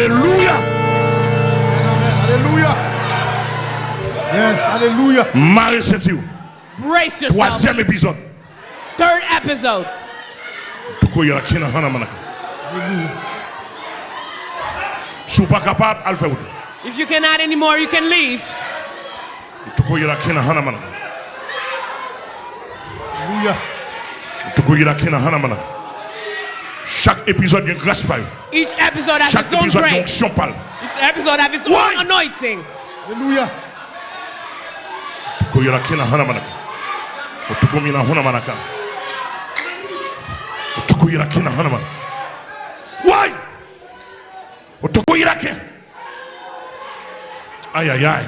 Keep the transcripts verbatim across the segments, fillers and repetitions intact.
Alelouya. Amen, amen, amen. Alelouya. Yes, alelouya. Mare senti w. Brace yourself. Twazyèm epizòd. Third episode. Toko yara kina hana manaka. Si w pa kapab, al fè wout ou. If you cannot anymore, you can leave. Toko yara kina hana manaka. Alelouya. Toko yara kina hana manaka. Chak epizòd gen gras pa yo. Each episode has its own grace. Chak epizòd gen onksyon pa l. Each episode has its own anointing. Alelouya. Toko yara kina hana manaka. Otoko mina hona manaka. Otoko yara kina hana manaka. Why? Otoko yara kina. Ay, ay, ay.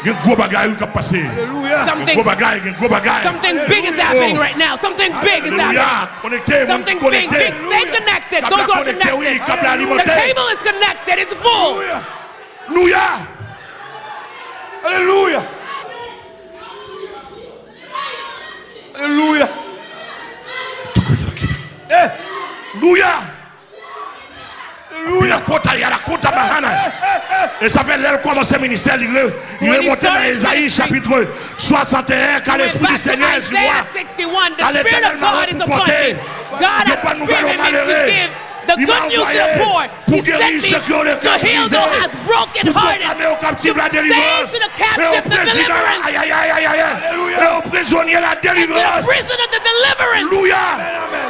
Gen gwo bagay wi k ap pase. Alelouya. Gen gwo bagay, gen gwo bagay. Something big is happening right now. Something big is happening. Alelouya. Konekte, moun ki konekte. Something big, big. Stay connected. Those who are connected. Kab la konekte wi, kab la alimente. The cable is connected. It's full. Alelouya. Alelouya. Alelouya. Eh. Alelouya. Alelouya. Yara kota, yara kota mahana. E sa fè lè l kòmanse ministè, li re-, li remonte nan Ezayi chapit swasanteyen, ka Lespri di Senyè a sou mwen. Ka Letènèl mare pou pote de bòn nouvèl o malere. Li m'a anvoye pou geri sèk yo, lè kè brize, pou pwoklame o kaptif la delivrans, e o prezidan, ay, ay, ay, ay, ay, ay, e o prizonye la delivrans. Alelouya. Amen, amen.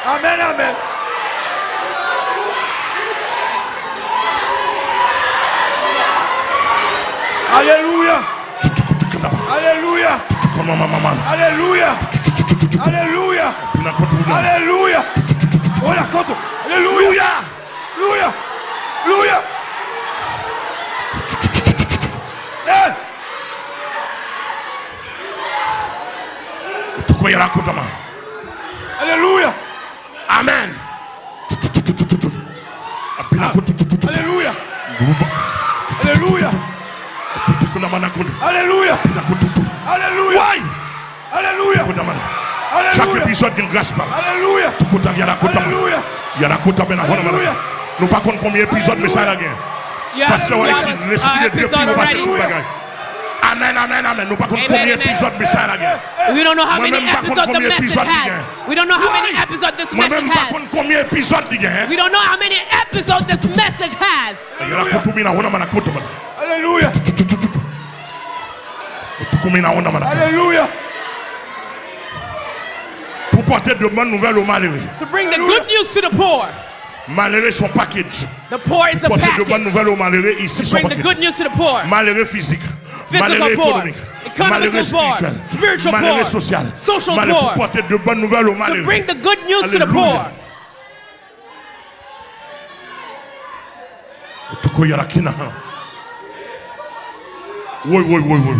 Amen, amen. Alelouya. Alelouya. Alelouya. Alelouya. Alelouya. Alelouya. Alelouya. Alelouya. Alelouya. Alelouya. Eh. Otoko yara kota ma. Alelouya. Amen. Apina koto. Alelouya. Alelouya. Alelouya. Apina koto. Alelouya. Why? Alelouya. Koto mana. Alelouya. Chak epizòd gen gras pa. Alelouya. Tout kote yara kota mana. Alelouya. Yara kota mana. Alelouya. Nou pa konn konbyen epizòd mesaj la gen. Pastè wa isi, Lespri de Dye pi wo pase tout bagay. Amen, amen, amen. Nou pa konn konbyen epizòd mesaj la gen. We don't know how many episodes the message has. We don't know how many episodes this message has. Mwen menm pa konn konbyen epizòd li gen. We don't know how many episodes this message has. Yara koto mina hona mana koto mana. Alelouya. Tukumina hona mana. Alelouya. Pou pote de bòn nouvèl o malere. To bring the good news to the poor. Malere se yon package. The poor is a package. Pou pote de bòn nouvèl o malere isi se yon package. To bring the good news to the poor. Malere fizik. Physical poor. Malere ekonomik. Economical poor. Malere espirityèl. Spiritual poor. Malere sosyal. Social poor. Malere pou pote de bòn nouvèl o malere. To bring the good news to the poor. Alelouya. Tuko yara kina. Woy, woy, woy, woy.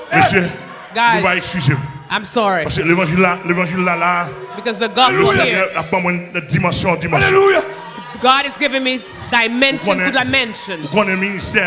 Mesye, nou va eskize m. I'm sorry. Paske levanjil la, levanjil la la. Because the gospel here, Senyè ap ban mwen dimansyon an dimansyon. Alelouya. God is giving me dimension to dimension. Ou konnen ministè.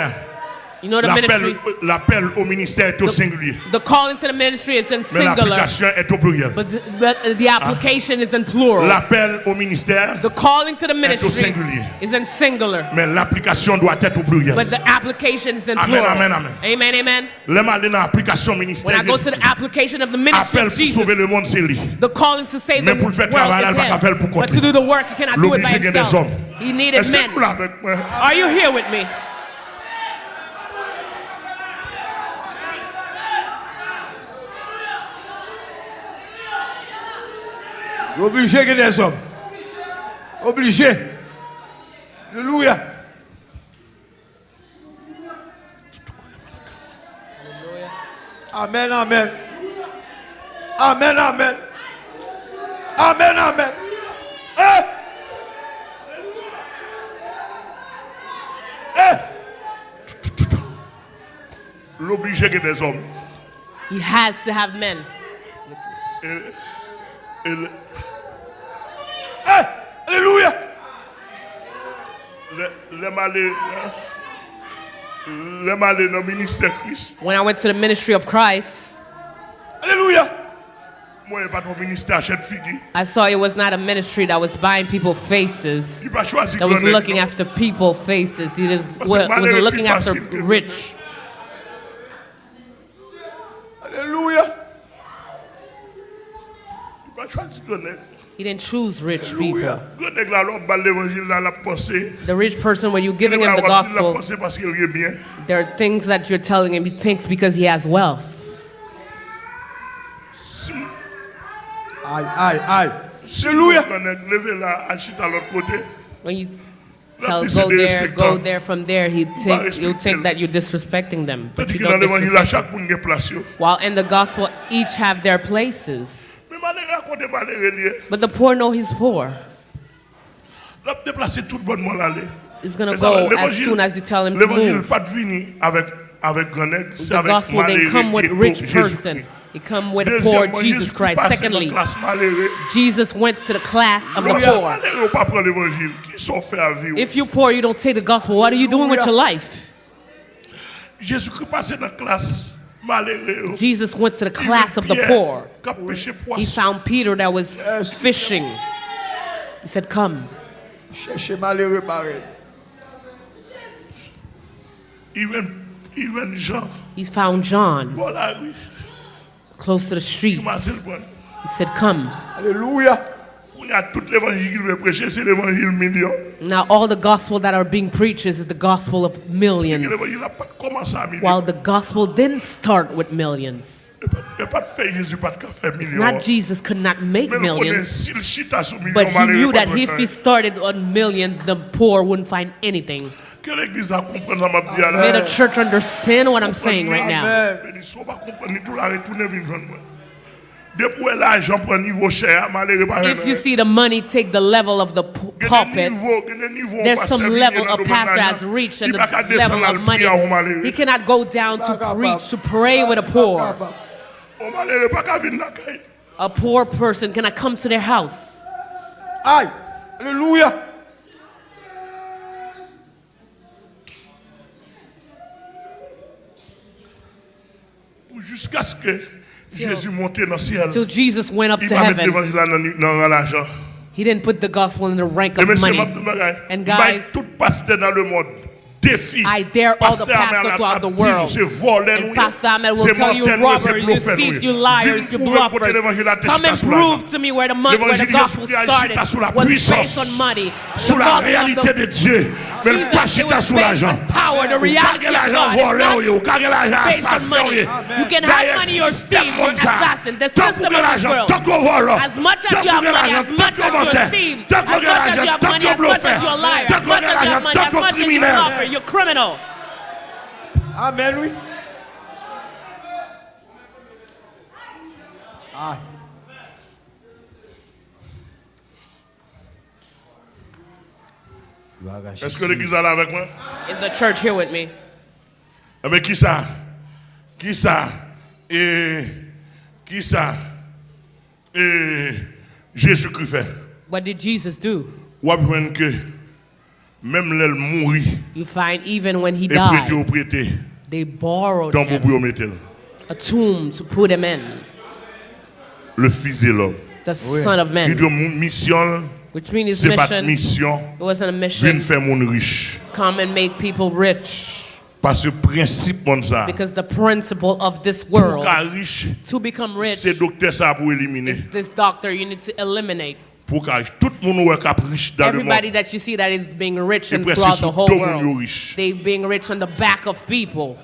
You know the ministry. Lapèl, lapèl o ministè est au singulier. The, the calling to the ministry is in singular. Men laplikasyon est au pluriel. But the, but the application is in plural. Lapèl o ministè est au singulier. The calling to the ministry is in singular. Men laplikasyon doit être au pluriel. But the application is in plural. Amen, amen, amen. Amen, amen. Lè m ale nan aplikasyon ministè Jezi. When I go to the application of the ministry of Jesus, apèl pou sove lemonn se li. The calling to save the world is him. Men pou l fè travay la, l pa ka fè l pou kont li. But to do the work, he cannot do it by himself. L oblije gen dèzòm. He needed men. Èske nou la avèk mwen? Are you here with me? L oblije gen dèzòm. Oblije. Alelouya. Amen, amen. Amen, amen. Amen, amen. Eh! Eh! L oblije gen dèzòm. He has to have men. E, e, eh, alelouya! Lè, lè m ale, lè m ale nan ministè Kris. When I went to the ministry of Christ, alelouya! Mwen, e pa t yon ministè a chèt figi. I saw it was not a ministry that was buying people faces, that was looking after people faces. He didn't, wasn't looking after rich. Alelouya. Li pa chwazi gran nèg. He didn't choose rich people. Gran nèg la, lè w ap ba l levanjil la, l ap panse. The rich person, when you're giving him the gospel, there are things that you're telling him he thinks because he has wealth. Ay, ay, ay. Alelouya. Gran nèg leve la, al chita lòt kote. When you tell go there, go there, from there, he think, you'll think that you're disrespecting them, but you don't disrespect them. While in the gospel, each have their places. But the poor know he's poor. He's gonna go as soon as you tell him to move. The gospel didn't come with rich person. It come with poor Jesus Christ. Secondly, Jesus went to the class of the poor. If you're poor, you don't take the gospel. What are you doing with your life? Jezikri pase nan klas malere yo. Jesus went to the class of the poor. He found Peter that was fishing. He said, come. Chèche malere parèy. Even, even Jean. He found John. Bò lari. Close to the streets. He said, come. Alelouya. Kounye a, tout levanjil ki dwe preche, se levanjil milyon. Now all the gospel that are being preached is the gospel of millions. Levanjil la pa t kòmanse a milyon. While the gospel didn't start with millions. E pa t, e pa t fè Jezi pa t ka fè milyon an. It's not Jesus could not make millions, but he knew that if he started on millions, the poor wouldn't find anything. Ke legliz la konprann sa m ap di a la. May the church understand what I'm saying right now. Beni, si w pa konprann li tou la, retounen vin jwenn mwen. Depi w wè lajan pran nivo chè a, malere pa fè anyen. If you see the money take the level of the pulpit, there's some level a pastor has reached and the level of money. He cannot go down to preach, to pray with the poor. On malere pa ka vin lakay. A poor person cannot come to their house. Ay, alelouya. Pou jiskaske Jezi monte nan syèl, li pa met levanjil la nan, nan ran lajan. He didn't put the gospel in the rank of money. E mesye, m ap di yon bagay. M bay tout pastè nan lemonn defi. I dare all the pastors throughout the world. And Pastor Amel will tell you, robbers, you thieves, you liars, you bluffers. Come and prove to me where the money, where the gospel started, was based on money. The gospel of the Jesus, it was based on power. The reality of God is not based on money. You can have money or thieves or assassins. The system of this world. As much as you have money, as much as you're thieves, as much as you have money, as much as you're a liar, as much as you have money, as much as you're a bluffer, you're criminal. Amen, wi. Èske legliz la la avèk mwen? Is the church here with me? Enben, kisa, kisa, e, kisa, e, Jezikri fè? What did Jesus do? W ap jwenn ke menm lè l mouri, you find even when he died, e prete yo prete, they borrowed tonbo pou yo mete l. A tomb to put him in. Le Fils de l'homme. The Son of Man. Ki di yo misyon l, se pa t misyon vin fè moun rich. Come and make people rich. Paske prensip monn sa, because the principle of this world, pou w ka rich, to become rich, se doktè sa pou w elimine. Is this doctor you need to eliminate. Pou w ka rich. Tout moun ou wè k ap rich dan lemonn, everybody that you see that is being rich and throughout the whole world, they being rich on the back of people.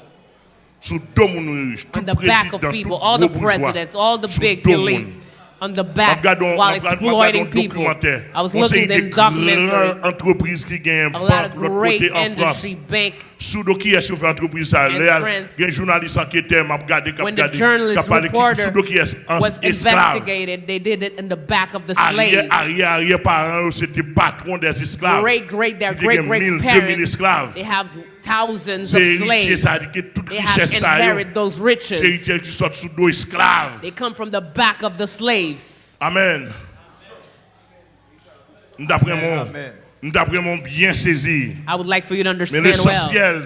Sou do moun yo rich. Tout prezidan, tout gwo boujwa, sou do moun. M ap gade yon, m ap gade yon dokimantè, yon seri de gran antrepriz ki genyen bank lòt kote an Frans. Sou do kiyès yo fè antrepriz sa yo? Lè a gen jounalis anketè m ap gade k ap gade, k ap pale, sou do kiyès? Esklav. Aryè aryè aryè paran yo se te patwon dèz esklav. Ki te gen mil, de mil esklav. Se eritye sa a, li gen tout richès sa yo. Se eritye ki sot sou do esklav. Amèn. M t ap renmen w, m t ap renmen w byen sezi. Men lesansyèl,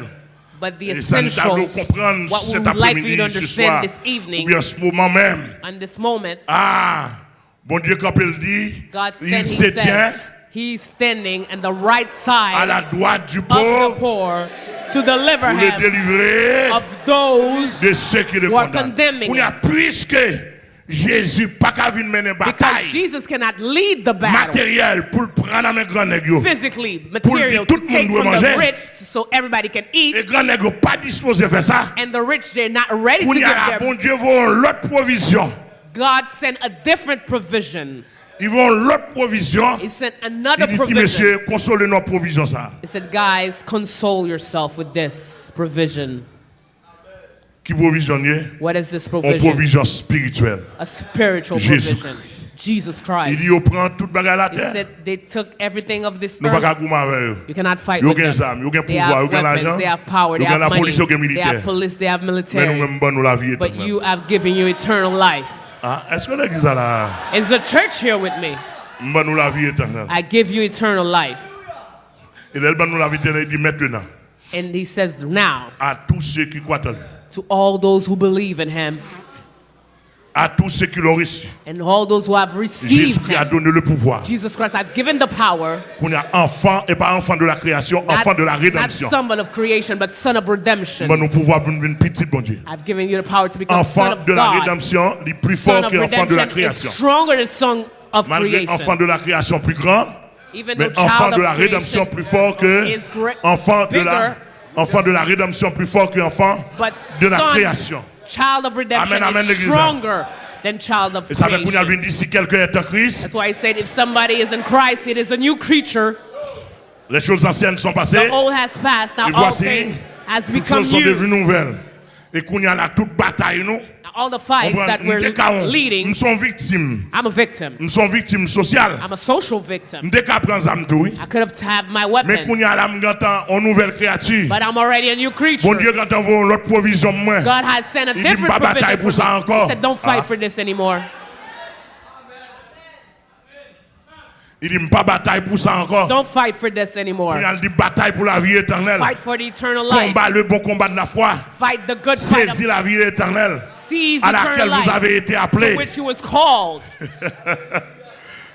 But the essentials, what we would like for you to understand this evening, and this moment, Bondye kanpe, l di, God said, He said, He's standing on the right side of the poor to deliver him of those who are condemning him. Jezi pa ka vin mennen batay materyèl pou l pran nan men grannèg yo, pou l di tout moun dwe manje. E grannèg yo pa dispoze fè sa. Kounye a la, Bondye voye yon lòt pwovizyon. God sent a different provision. Li voye yon lòt pwovizyon. Li di, ti mesye, konsole nou ak pwovizyon sa a. He said, Guys, console yourself with this provision. Ki pwovizyon l ye? What is this provision? Yon pwovizyon espirityèl. A spiritual provision. Jesus Christ. Li di, yo pran tout bagay latè. He said, They took everything of this earth. Nou pa ka goumen avè yo. You cannot fight with them. Yo gen zam, yo gen pouvwa, yo gen lajan, yo gen lapolis, yo gen militè. Men nou menm, m ban nou lavi etènèl. But you, I've given you eternal life. Ah, èske legliz la la? Is the church here with me? M ban nou lavi etènèl. I give you eternal life. E lè l ban nou lavi etènèl, li di, maintenant. And he says, Now, à tous ceux qui croient en lui, to all those who believe in him, à tous ceux qui l'ont reçu, and all those who have received Jésus-Christ a him, donné le pouvoir. Jesus Christ, I've given the power, Kounye a, enfant, e pa enfant de la création, enfant de la not, not rédemption. Son of creation, but son of redemption. M ban nou pouvwa pou nou vin pitit Bondye. I've given you the power to become son of God. Enfant de la rédemption, li pi fò ke enfant de la création. Son of redemption is stronger than son of creation. Malgre enfant de la création pi gran, Men enfant de la rédemption plus fort que enfant de la enfant de la rédemption plus fort que enfant de la création. Child of redemption is stronger than child of creation. E sa fè kounye a l vin di, si kèlken est en Christ, that's why he said, if somebody is in Christ, it is a new creature. Les choses anciennes sont passées. The old has passed, now all things has become new. Et voici, toutes choses sont devenues nouvelles. E kounye a la, tout batay nou, All the fights that we're leading, m se yon viktim. I'm a victim. M se yon viktim sosyal. I'm a social victim. M te ka pran zam tou, wi. I could have had my weapons. Men kounye a la, m gentan yon nouvèl kreyati. But I'm already a new creature. Bondye gentan voye yon lòt pwovizyon mwen. God has sent a different provision for me. Li di m pa batay pou sa ankò. He said, Don't fight for this anymore. Li di, m pa batay pou sa ankò. Don't fight for this anymore. Kounye a, l di, batay pou lavi etènèl. Fight for the eternal life. Konba le bon konba de la foi. Fight the good fight of Sezi lavi etènèl, seize eternal life, à laquelle vous avez été appelés, to which you was called.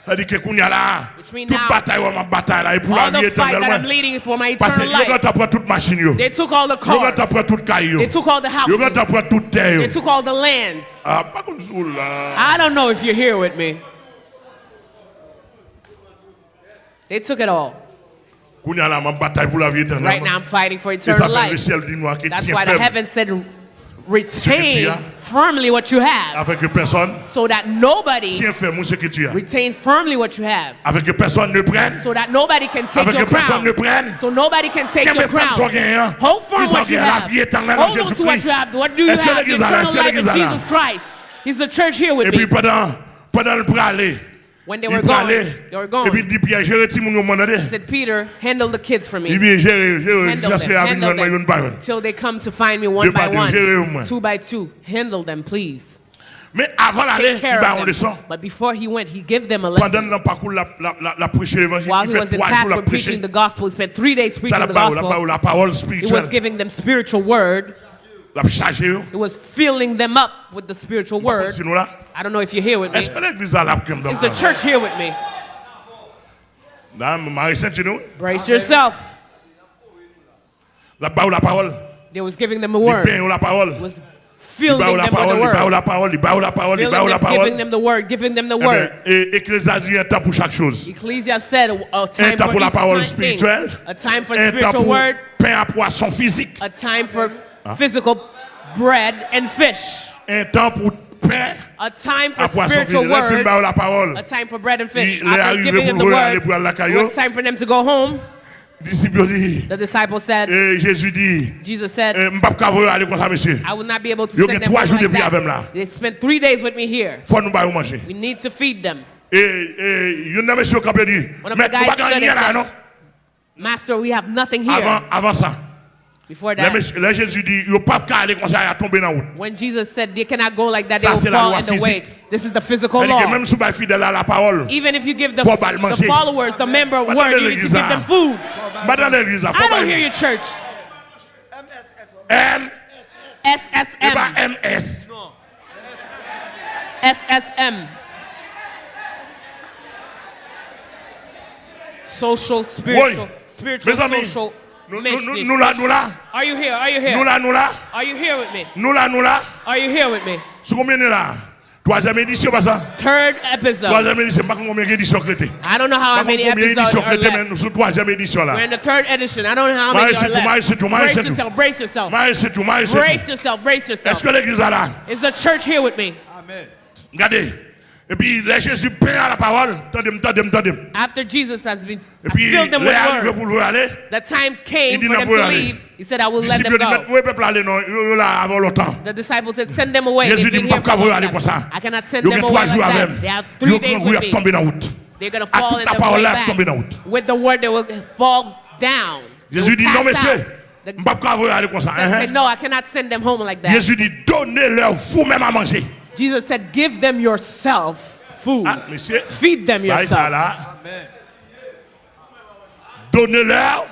Sa di ke kounye a la, tout batay w ap batay la, e pou lavi etènèl mwen. Which means now, all the fight that I'm leading is for my eternal life. Paske yo gentan pran tout machin yo. They took all the cars. Yo gentan pran tout kay yo. They took all the houses. Yo gentan pran tout tè yo. They took all the lands. Ah, m pa konn si w la. I don't know if you're here with me. They took it all. Kounye a la, m ap batay pou lavi etènèl. Right now, I'm fighting for eternal life. E sa fè lesyèl di nou, ke tyen fèm. That's why the heaven said, Retain firmly what you have. Afin que personne, so that nobody, tyen fèm ou sa ke tu as. Retain firmly what you have. Afin que personne ne prenne. So that nobody can take your crown. Afin que personne ne prenne. So nobody can take your crown. Kenbe fèm sa w genyen an. Hold firm what you have. Hold on to what you have. What do you have? Etènèl nan Jezi Kris. Èske legliz la la? Èske legliz la la? Eternal life in Jesus Christ. Is the church here with me? Epi pandan, pandan l prale, When they were going, they were going. Li prale, epi l di Pyè, jere timoun yo mwen, tande. He said, Peter, handle the kids for me. Li di, jere yo, jere yo, jiskaske y a vin jwenn mwen youn pa youn. Handle them, handle them, till they come to find me one by one, two by two. Handle them, please. Men avan l ale, li ba yo yon leson. Take care of them. But before he went, he gave them a lesson. Pandan l nan pakou l, l ap, l ap, l ap, l ap preche levanjil, li fè twa jou l ap preche. While he was in the pathway preaching the gospel, he spent three days preaching the gospel. Sa l ap ba yo, l ap ba yo lapawòl espirityèl. He was giving them spiritual word. L ap chaje yo. He was filling them up with the spiritual word. M pa konn si nou la. I don't know if you're here with me. Èske legliz la la pou kenbe m? Is the church here with me? Nan, mare senti nou. Brace yourself. L ap ba yo lapawòl. They was giving them the word. Li benyen yo lapawòl. Was filling them with the word. Li ba yo lapawòl, li ba yo lapawòl, li ba yo lapawòl, li ba yo lapawòl. Filling them, giving them the word, giving them the word. Ebyen, e, Eklezyas di, un temps pour chaque chose. Ecclesiastes said, a time for each certain thing. Un temps pour lapawòl espirityèl. A time for spiritual word. Un temps pour pen a pwason fizik. A time for physical bread and fish. Un temps pour pen a pwason fizik. A time for spiritual word. Lè l fin ba yo lapawòl, a time for bread and fish. After giving them the word, it was time for them to go home. Disip yo di, the disciples said, e Jezi di, Jesus said, e, m p ap ka voye yo ale konsa, mesye. I will not be able to send them home like that. Yo gen twa jou depi avè m la. They spent three days with me here. Fò nou ba yo manje. We need to feed them. E, e, youn nan mesye yo kanpe di, Mèt, nou pa gen anyen la non. Master, we have nothing here. Avan, avan sa, lè mesye, lè Jezi di, yo p ap ka ale konsa, y a tonbe nan wout. When Jesus said they cannot go like that, they will fall in the way. Sa se lalwa fizik. This is the physical law. Sètadi ke menm si w bay fidèl la lapawòl, fò w ba l manje. Even if you give the, the followers, the member word, you need to give them food. M pa tande legliz la. I don't hear your church. M. S S E pa M. M S. S S M. Social, spiritual, Woy. spiritual, Mezanmi, social nou, nou, mission. nou, nou la, nou la. Are you here? Are you here? Nou la, nou la. Are you here with me? Nou la, nou la. Are you here with me? Sou konbyen nou la? Twazyèm edisyon, pa sa? Third episode. Twazyèm edisyon, m pa konn konbyen edisyon k rete. I don't know how M pa konn many konbyen episodes edisyon k are rete, men left. Nou sou twazyèm edisyon la. We're in the third edition. I don't know how Mare many are sitou, mare left. sitou, mare Brace sitou. Yourself, brace yourself. Mare sitou, mare sitou. Brace yourself. Brace yourself. Èske legliz la la? Is the church here with me? Gade. Epi lè Jezi pen a la pawòl, tande m, tande m, tande m. After Jesus has been Epi filled them lè a rive with word, pou l voye ale, the time came li di for nan them voye to ale. Leave. He said, "I will let them Disip yo di, "Mèt, Go." Voye pèp la ale non, yo, yo la avè w lontan." The disciples said, "Send them away. Jezi They've di, been "M here pap ka for a voye long ale time." Konsa. I cannot send Yo them gen away twa like jou avè that. m. They have Yo three gen days gwo y with ap me. Tonbe nan wout. They're going to Ak fall tout in la the pawòl great la y ap tonbe nan valley. Wout. With the word, they will fall down. They Jezi will di, "Non, pass mesye, out." The m pap ka voye ale konsa." Said, Enhen. "No, I cannot send them home like that." Jezi di, "Donnez-leur vous-même à manger." Jesus said, "Give them yourself food. Ah, mesye. Feed them Bay sa yourself." La. Donnez-leur.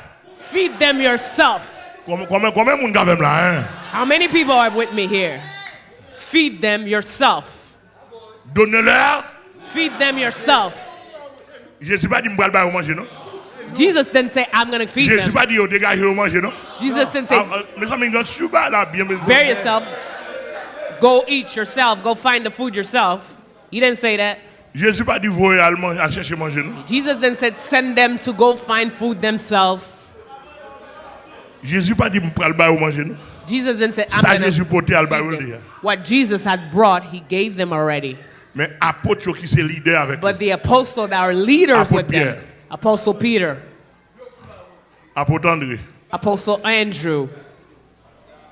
Feed them yourself." Konbyen, konbyen, konbyen moun k avè m la, en? How many people are with me here? Feed them yourself. Donnez-leur. Feed them yourself. Jezi pa di, "M pral ba yo manje," non. Jesus didn't say, "I'm going to feed Jezi them." Pa di, "Yo degaje yo manje," non. Jesus didn't say, Ah, ah, mezanmi, nan sou ba la, byen, byen. "Bear yourself. Go eat yourself. Go find the food yourself." He didn't say that. Jezi pa di, "Voye al manje, al chèche manje," non. Jesus then said, "Send them to go find food themselves." Jezi pa di, "M pral ba yo manje," non. Jesus then said, "I'm Sa gonna Jezi pote al ba yo feed them." deja. What Jesus had brought, he gave them already. Men apot yo ki se lidè avèk But the apostles that are leaders Apot with them, Pierre. Apostle Peter, Apot Andre, Apostle Andrew,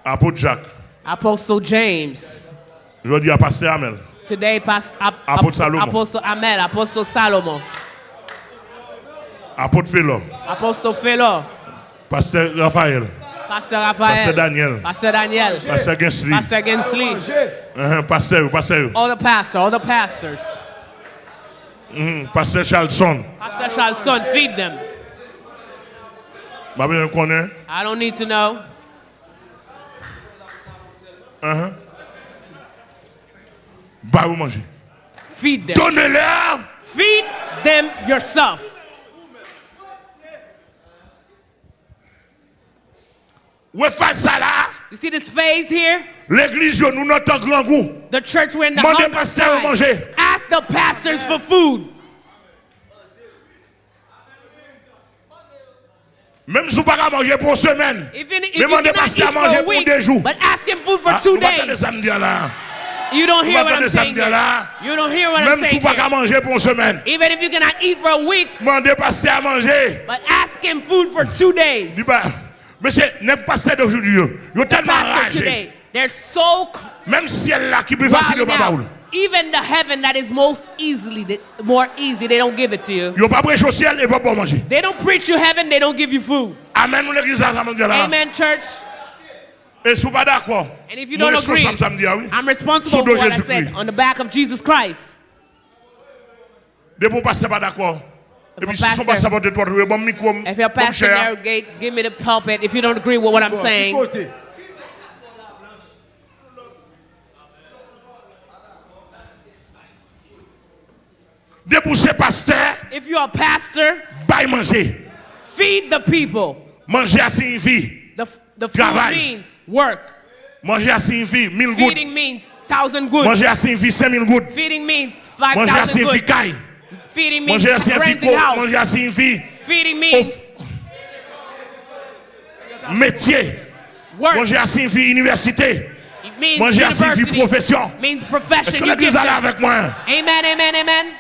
apot Jak, Apostle James, jodi a pastè Amel, today Pas- Ap- Apot Ap- Salomon. Apostle Amel, Apostle Salomon, apot Felò, Apostle Philo, pastè Rafael, Pastor Raphael, Pastor Daniel, Pastor Daniel, pastè Gensley, Pastor Gensley, enhen, pastè yo, pastè yo, all the pastor, all the pastors, enhen, pastè Charlson. Pastor Charlson, feed them. M pa bezwen konnen. I don't need to know. Enhen. Ba yo manje. Feed them. Donnez-leur. Feed them yourself. Wè faz sa la. You see this phase here? Legliz yo, nou nan tan grangou. The church, we're in the Mande hunger pastè yo time. Manje. Ask the pastors for food. Menm si w pa ka manje pou yon semèn, Even if men you mande cannot pastè a eat for manje a pou week, de jou. But ask him food for Ah, two nou pa tande days. Sa m di a la. You don't Nou hear pa what tande I'm sa m saying di a la. Here. You don't hear what I'm Menm si saying w pa ka here. Manje pou yon semèn, Even if you cannot eat for a week, mande pastè a manje. But ask him food for two days. Li pa, mesye, nèg pastè de jodi yo, yo tèlman Pastor raje. Today, they're so c- Menm syèl la ki pi fasil yo wild pa ba w. Out. Even the heaven that is most easily, the- more easy, they don't give it to you. Yo pa preche w syèl e pa ba w manje. They don't preach you heaven, they don't give you food. Amèn, nou legliz la, sa m di a la. Amen, church. E si w pa dakò, And if you don't mwen responsab agree, sa m di a, wi. I'm responsible Sou do for what I Jezikri. Said on the back of Jesus Christ. Depi yon pastè pa dakò, If a epi si son pastor pastè pote twòt, yo ban m mikwo m, If your ban m pastor chè a. Narrogate, give me the pulpit. If you don't agree with what I'm saying, Depi w se pastè, if you're a pastor, bay manje. Feed the people. Manje a siyifi The, the food travay. Means work. Manje a siyifi mil goud. Feeding means thousand good. Manje a siyifi senk mil goud. Feeding means Manje a five thousand siyifi good. Kay. Feeding means Manje a siyifi renting ko. House. Manje a siyifi Feeding means metye. work. Manje a siyifi inivèsite. It means Manje a siyifi university. Pwofesyon. Means profession. Èske You legliz give la la them. Avèk mwen? Amen, amen, amen.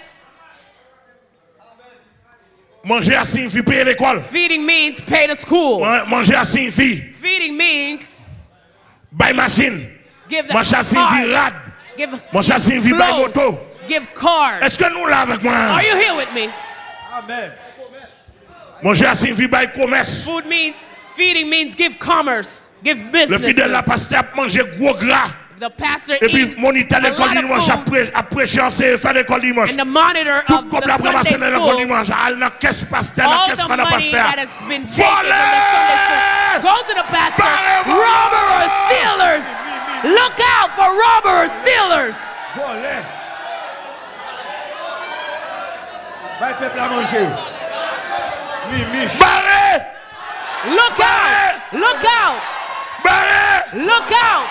Manje a siyifi peye lekòl. Feeding means pay the school. Man- Manje a siyifi Feeding means bay machin. Give the Manje a siyifi cars. Rad. Give Manje a siyifi bay clothes. Moto. Give cars. Èske nou la avèk mwen? Are you here with me? Amen. Manje a siyifi bay komès. Food means feeding means give commerce, give Le business. fidèl la pastè ap manje gwo gra. The pastor Epi eats monitè a lekòl lot dimanch ap of food. Pre- ap preche anseye fè lekòl dimanch. And the monitor Tout of kòb la the pran pase Sunday nan lekòl school, dimanch, al nan kès pastè, nan all kès the madan money pastè a. That has been taken from the Sunday Vòlè! School, Go to the pastor. Bare vòlè! Robber or stealers. Look out for robber or stealers. Vòlè. Bay pèp la manje yo. Mimich. Bare! Look out. Look out. Bare! Look out.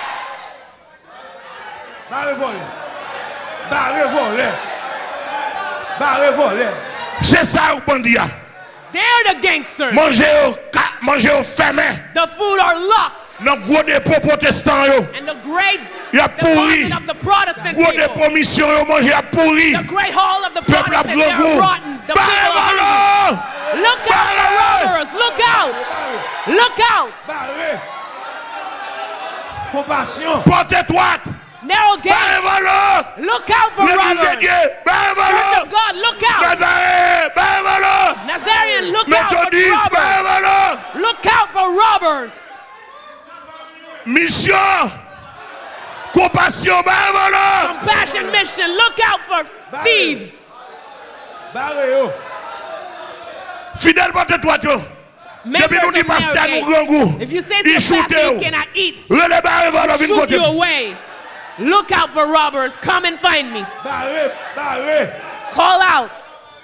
Bare vòlè. Bare vòlè. Bare vòlè. Se sa yo k bandi a. They're the gangsters. Manje yo ka, manje yo fèmen. The food are locked. Nan gwo depo pwotestan yo. And the great, y ap pouri. Deposit of the Protestant people. Gwo depo misyon yo manje y ap pouri. The great hall of the Protestant, they're rotten. Pèp la grangou. The people are hungry. Bare vòlè. Look out for robbers. Look out. Look out. Bare. Konpasyon. Pòt etwat. Narrow gate. Bare vòlè. Look out for robbers. Legliz de Dye, bare vòlè. Church of God, look out. Nazaren, bare vòlè. Nazarene, look out for robbers. Metodis, bare vòlè. Look out for robbers. Misyon. Konpasyon, bare vòlè. Compassion mission, look out for thieves. Bare yo. Fidèl pòt etwat yo. Depi nou di pastè nou grangou, li choute w. Rele bare vòlè vin kote m. Look out for robbers. Come and find me. Bare, bare. Call out.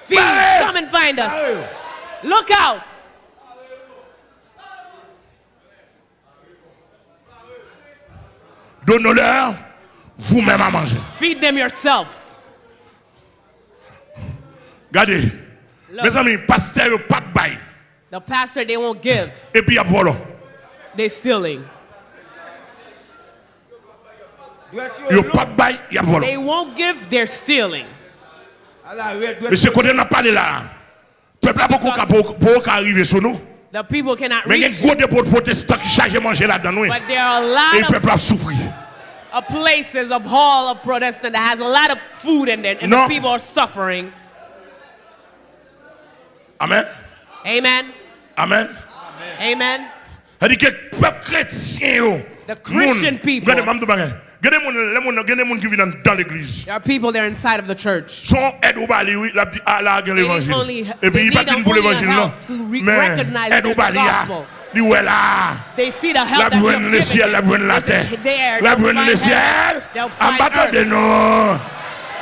Thieves, come and find us. Look out. Donnez-leur vous-même à manger. Feed them yourself. Gade, mezanmi, pastè yo p ap bay. The pastor, they won't give. Epi y ap vòlò. They stealing. Yo p ap bay, y ap vòlò. They won't give, they're stealing. Mesye, kote n ap pale la a, pèp la poko ka, poko ka rive sou nou. The people cannot reach you. Men gen gwo depo pwotestan ki chaje manje ladan l, wi. But there are a lot of, e pèp la ap soufri. A places of hall of Protestant that has a lot of food in there, and the people are suffering. Amen. Amen. Amen. Amen. Sa di ke pèp kretyen yo, the Christian people, gade, m ap di w bagay. Gen de moun, lè moun, gen de moun ki vin anndan legliz. There are people there inside of the church. Se yon èd ou ba li, wi, l ap di, "A, la a gen levanjil." Epi li pa t vin pou levanjil, non. Men èd ou ba li a, li wè la a. L ap jwenn lesyèl, l ap jwenn latè. L ap jwenn lesyèl. Anba tande non.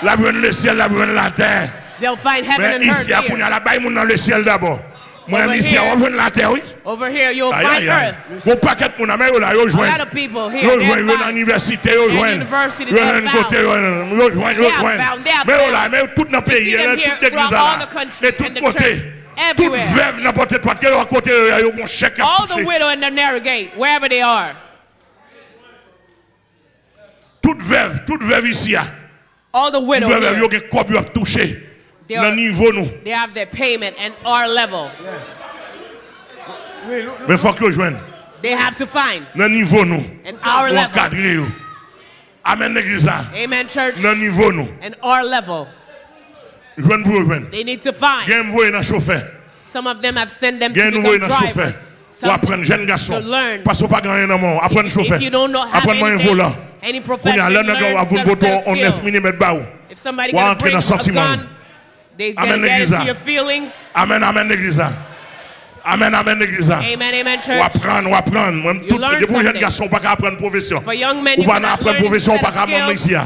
L ap jwenn lesyèl, l ap jwenn latè. Men isi a, kounye a, l ap bay moun nan lesyèl dabò. Mwen menm isi a, w ap jwenn latè, wi. Ayayay. Gon pakèt moun, men yo la, yo jwenn. Yo jwenn, yo nan inivèsite, yo jwenn. Yo jwenn kote, yo jwenn, yo jwenn. Men yo la, men yo tout nan peyi a, nan tout legliz la la. E tout kote. Tout vèv nan pòt etwat, ke yo kote yo ye, yo gon chèk y ap touche. All the widow in the narrow gate, wherever they are. Tout vèv, tout vèv isi a. All the widow here. Yo gen kòb yo ap touche nan nivo nou. They have their payment and our level. Men fòk yo jwenn. They have to find. Nan nivo nou. And our level. Pou ankadre yo. Amèn, legliz la. Amen, church. Nan nivo nou. And our level. Jwenn pou yo jwenn. They need to find. Gen m voye nan chofè. Some of them have sent them to become drivers. Gen nou voye nan chofè. Pou aprann jèn gason. Paske w pa gen anyen nan men w. Aprann chofè. Aprann manyen volan. Kounye a, lè nèg la ap vin pote yon nèf milimèt ba ou, w a antre nan santiman yo. Amèn, legliz la. Amèn, amèn, legliz la. Amèn, amèn, legliz la. W aprann, w aprann. Mwen, tout, depi w jèn gason, ou pa ka aprann pwofesyon. Ou pa nan aprann pwofesyon, ou pa ka manm isi a.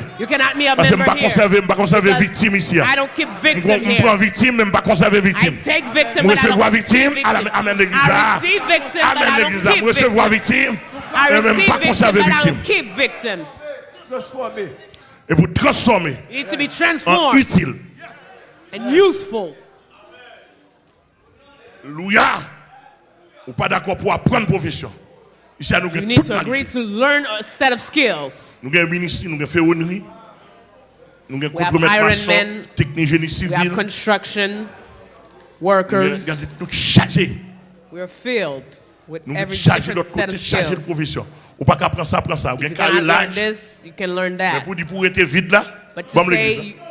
Paske m pa konsève, m pa konsève viktim isi a. M pran viktim, men m pa konsève viktim. M resevwa viktim, amèn, legliz la. Amèn, legliz la. M resevwa viktim, men m pa konsève viktim. E pou transfòme an itil. Louya, ou pa dakò pou aprann pwofesyon. Isi a nou gen tout kalite. Nou gen ministri, nou gen fewonri, nou gen kontremet mason, teknik jeni sivil. Nou gen, gade, nou chaje. Nou chaje lòt kote, chaje l pwofesyon. Ou pa ka pran sa, pran sa. Ou gen karelaj. Men pou di pou rete vid la, ban m legliz la.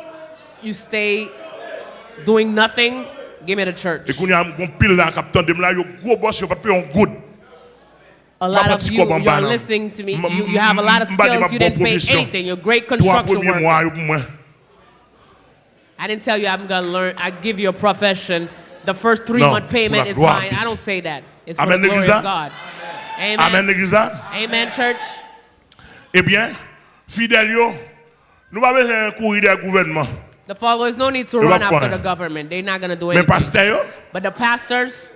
E kounye a, m gon pil la k ap tande m la, yo gwo bòs, yo pa t peye yon goud. M pa pran ti kòb anba, non. M pa di m ap ba w pwofesyon. Twa premye mwa yo pou mwen. I didn't tell you I'm gonna learn, I give you a profession. The first three month payment is fine. I don't say that. It's for the glory of God. Amen. Amèn, legliz la. Amen, church. Ebyen, fidèl yo, nou pa bezwen kouri dèyè gouvènman. The followers, no need to run after the government. They're not going to do anything. Men pastè yo, but the pastors,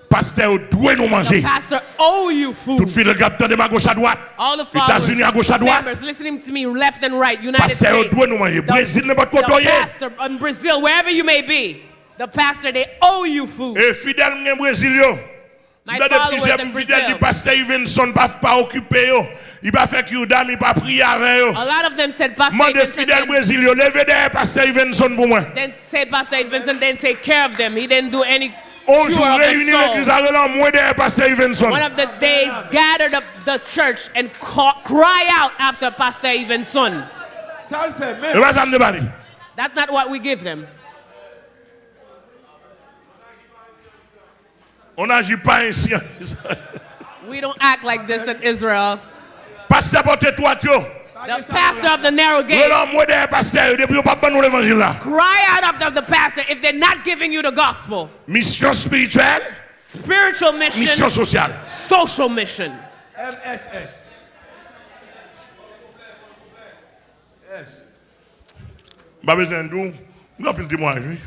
pastè yo dwe nou manje. The pastor owe you food. Tout fidèl k ap tande m agoch adwat. All the followers, Etazini agoch adwat, members listening to me left and right, United States. Pastè yo dwe nou manje. Brezil, nenpòt kote w ye. The pastor in Brazil, wherever you may be, the pastor, they owe you food. E fidèl m gen Brezil yo. My followers in Brazil. M tande plizyè pou fidèl di pastè Ivenson pa, pa okipe yo. Li pa fè kirdam, li pa priye avè yo. A lot of them said, Pastor Ivenson, mande fidèl Brezil yo, leve dèyè pastè Ivenson pou mwen. Then say, Pastor Ivenson didn't take care of them. He didn't do any cure of the soul. On jou reyini legliz la, rele anmwe dèyè pastè Ivenson. One of the days, gathered up the church and ca-, cry out after Pastor Ivenson. Sa l fè menm. E pa sa m te pale. That's not what we give them. On n'agit pas ainsi en Israël. We don't act like this in Israel. Pastè pòt etwat yo. The pastor of the narrow gate. Rele anmwe dèyè pastè yo depi yo p ap ban nou levanjil la. Cry out after the pastor if they're not giving you the gospel. Misyon espirityèl. Spiritual mission. Misyon sosyal. Social mission. M S S. Yes. M pa bezwen di w, m gen anpil temwayaj, wi.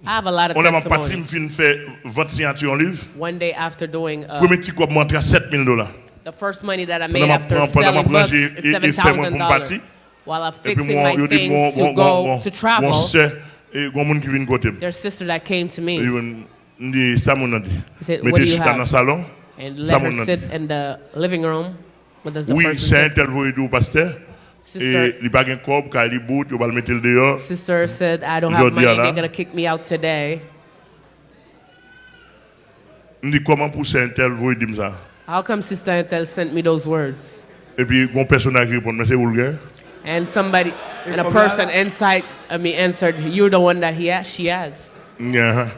I have a lot of testimony. On lè m ap pati, m fin fè vant siyati yon liv. One day after doing, uh, premye ti kòb mwen antre a sèt mil dola. The first money that I made after selling books is seven thousand dollars. Pandan m ap, pandan m ap ranje e, e, affaire mwen pou m pati. While I'm fixing my things to go to travel, epi m wè, yo di m, gon, gon, gon, gon, gon sè, e, gon moun ki vin kote m. Their sister that came to me. Yo, M di, sa moun nan di? He said, "What do you have?" Mete chita nan salon. And let her sit in the living room. Sa moun nan di? What does the person say? Wi, sè entèl voye di w pastè. Sister, e li pa gen kòb, kay li bout, yo pral mete l deyò. Sister said, "I don't have money, they're gonna kick me out today." Jodi a la. M di, kòman pou sè entèl voye di m sa? How come Sister Intel sent me those words? Epi gon pèsonaj ki reponn, men se ou l gen. And somebody, and a person inside of me answered, "You're the one that he has, she has." Nyan.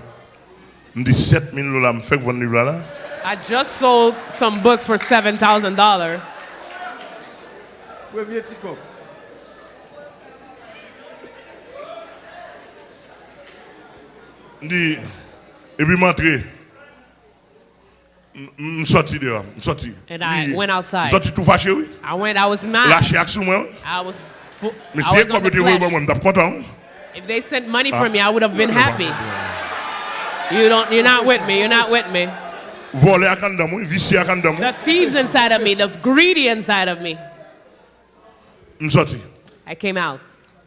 M di sèt mil dola, m fèk vann liv la la. I just sold some books for seven thousand dollars. Premye ti kòb. M di, epi m antre. M, m, m sòti deyò, m sòti. And I went outside. M sòti tou fache, wi. I went, I was mad. Lachè ak sou mwen, wi. I was fu-, I was on the flesh. Men si e kòb yo te voye ban mwen, m t ap kontan, wi. If they sent money for me, I would have been happy. You don't, you're not with me, you're not with me. Vòlè ak anndan m, wi, visye ak anndan m, wi. The thieves inside of me, the greedy inside of me. M sòti. I came out.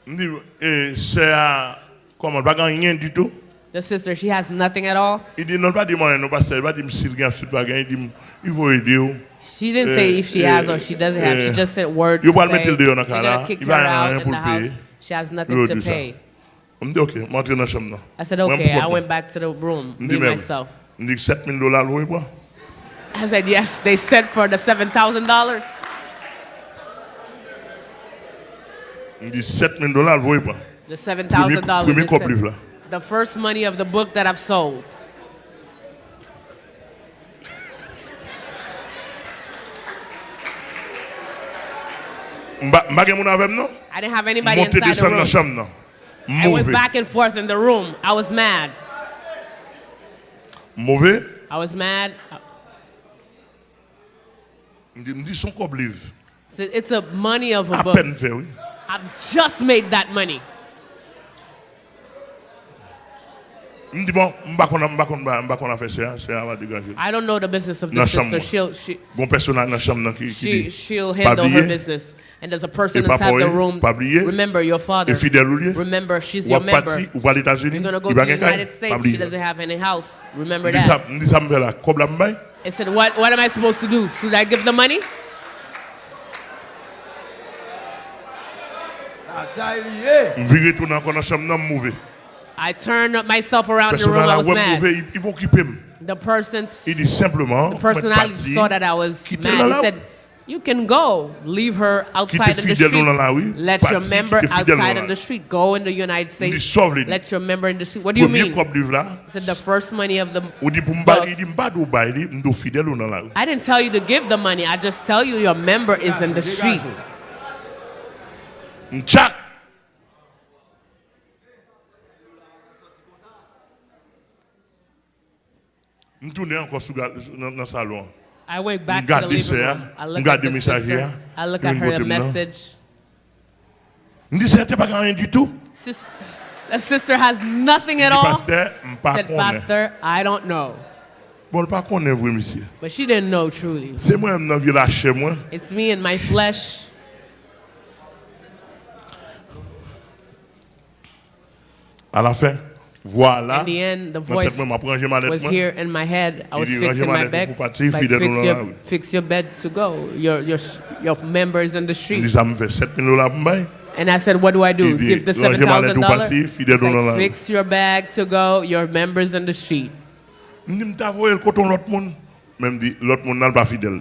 M di, e, sè a, kòman, l pa gen anyen ditou? The sister, she has nothing at all. Li di, non, l pa di m anyen, non, pastè, li pa di m si l gen, si l pa gen, li di m, li voye di w. She didn't say if she has or she doesn't have. She just sent word to say, "We're gonna kick her out in the house." She has nothing to pay. Yo di sa. M di, "Ok," m antre nan chanm nan. I said, "Okay." I went back to the room, me, myself. M di, "Sèt mil dola l voye pran." I said, "Yes, they sent for the seven thousand dollars." M di, "Sèt mil dola l voye pran." The seven thousand dollars they sent. Premye, premye kòb liv la. The first money of the book that I've sold. M pa, m pa gen moun avè m, non. I didn't have anybody inside the room. M monte desann nan chanm nan. I went back and forth in the room. I was mad. Move? I was mad. M di, m di, se yon kòb liv. So it's a money of a book. Apèn m fè, wi. I've just made that money. M di, bon, m pa konn, m pa konn, m pa konn afè sè a, sè a va degaje l. I don't know the business of the sister. Nan chanm mwen. She'll, she, gon pèsonaj nan chanm nan ki, ki di, she'll handle her business. And there's a person inside the room. Pa bliye, pa bliye. Remember your father. E fidèl ou l ye. Remember, she's your member. W ap pati, ou pral Etazini, li pa gen kay, pa bliye. You're gonna go to the United States. She doesn't have any house. Remember that. M di sa, m di sa m fè la, kòb la m bay? I said, "What, what am I supposed to do? Should I give the money?" Batay li ye. M vire tounen ankò nan chanm nan, m move. I turned myself around the room. I was mad. Pèsonaj la wè m move, li, li pa okipe m. The person, li di senpleman, the personality saw that I was mad. Mèt pati, kite l nan lari. He said, "You can go. Leave her outside in the street. Kite fidèl ou nan lari. Pati, kite fidèl ou nan lari. Let your member outside in the street. Go in the United States. M di sa w vle di. Let your member in the street." "What do you mean?" Premye kòb liv la. He said, "The first money of the books." Ou di pou m bay, li di m pa di w bay li, m di w fidèl ou nan lari. I didn't tell you to give the money. I just tell you your member is in the street. M tchak. M tounen ankò sou ga- nan, nan salon an. I went M back to the gade sè living a, room. I m look at gade the mesaje sister. A, I look li at vin her kote m nan. Message. M di sè te pa gen anyen ditou. Sis- The sister has nothing at Li di all. Pastè, m pa Said, konnen. Pastor, I don't know. Bon, l pa konnen vre, mesye. But she didn't know truly. Se mwen menm nan vye lachè mwen. It's me and my flesh. Alafen, vwa la, In the end, the nan tèt voice mwen, m ap ranje malèt was mwen. Here in my head. I Li was di, ranje fixing my malèt ou bed. pou pati, Like, fidèl fix nou nan your, lari. Fix your bed to go. Your, your, your members in the M street. Di sa m fè sèt mil dola pou m bay. And I said, what do I Li do? di, Give the ranje malèt ou seven thousand dollars? pati, fidèl It's nou nan like, lari. Fix your bag to go. Your members in the street. M di, m ta voye l kote yon lòt moun. Men m di, lòt moun nan, l pa fidèl.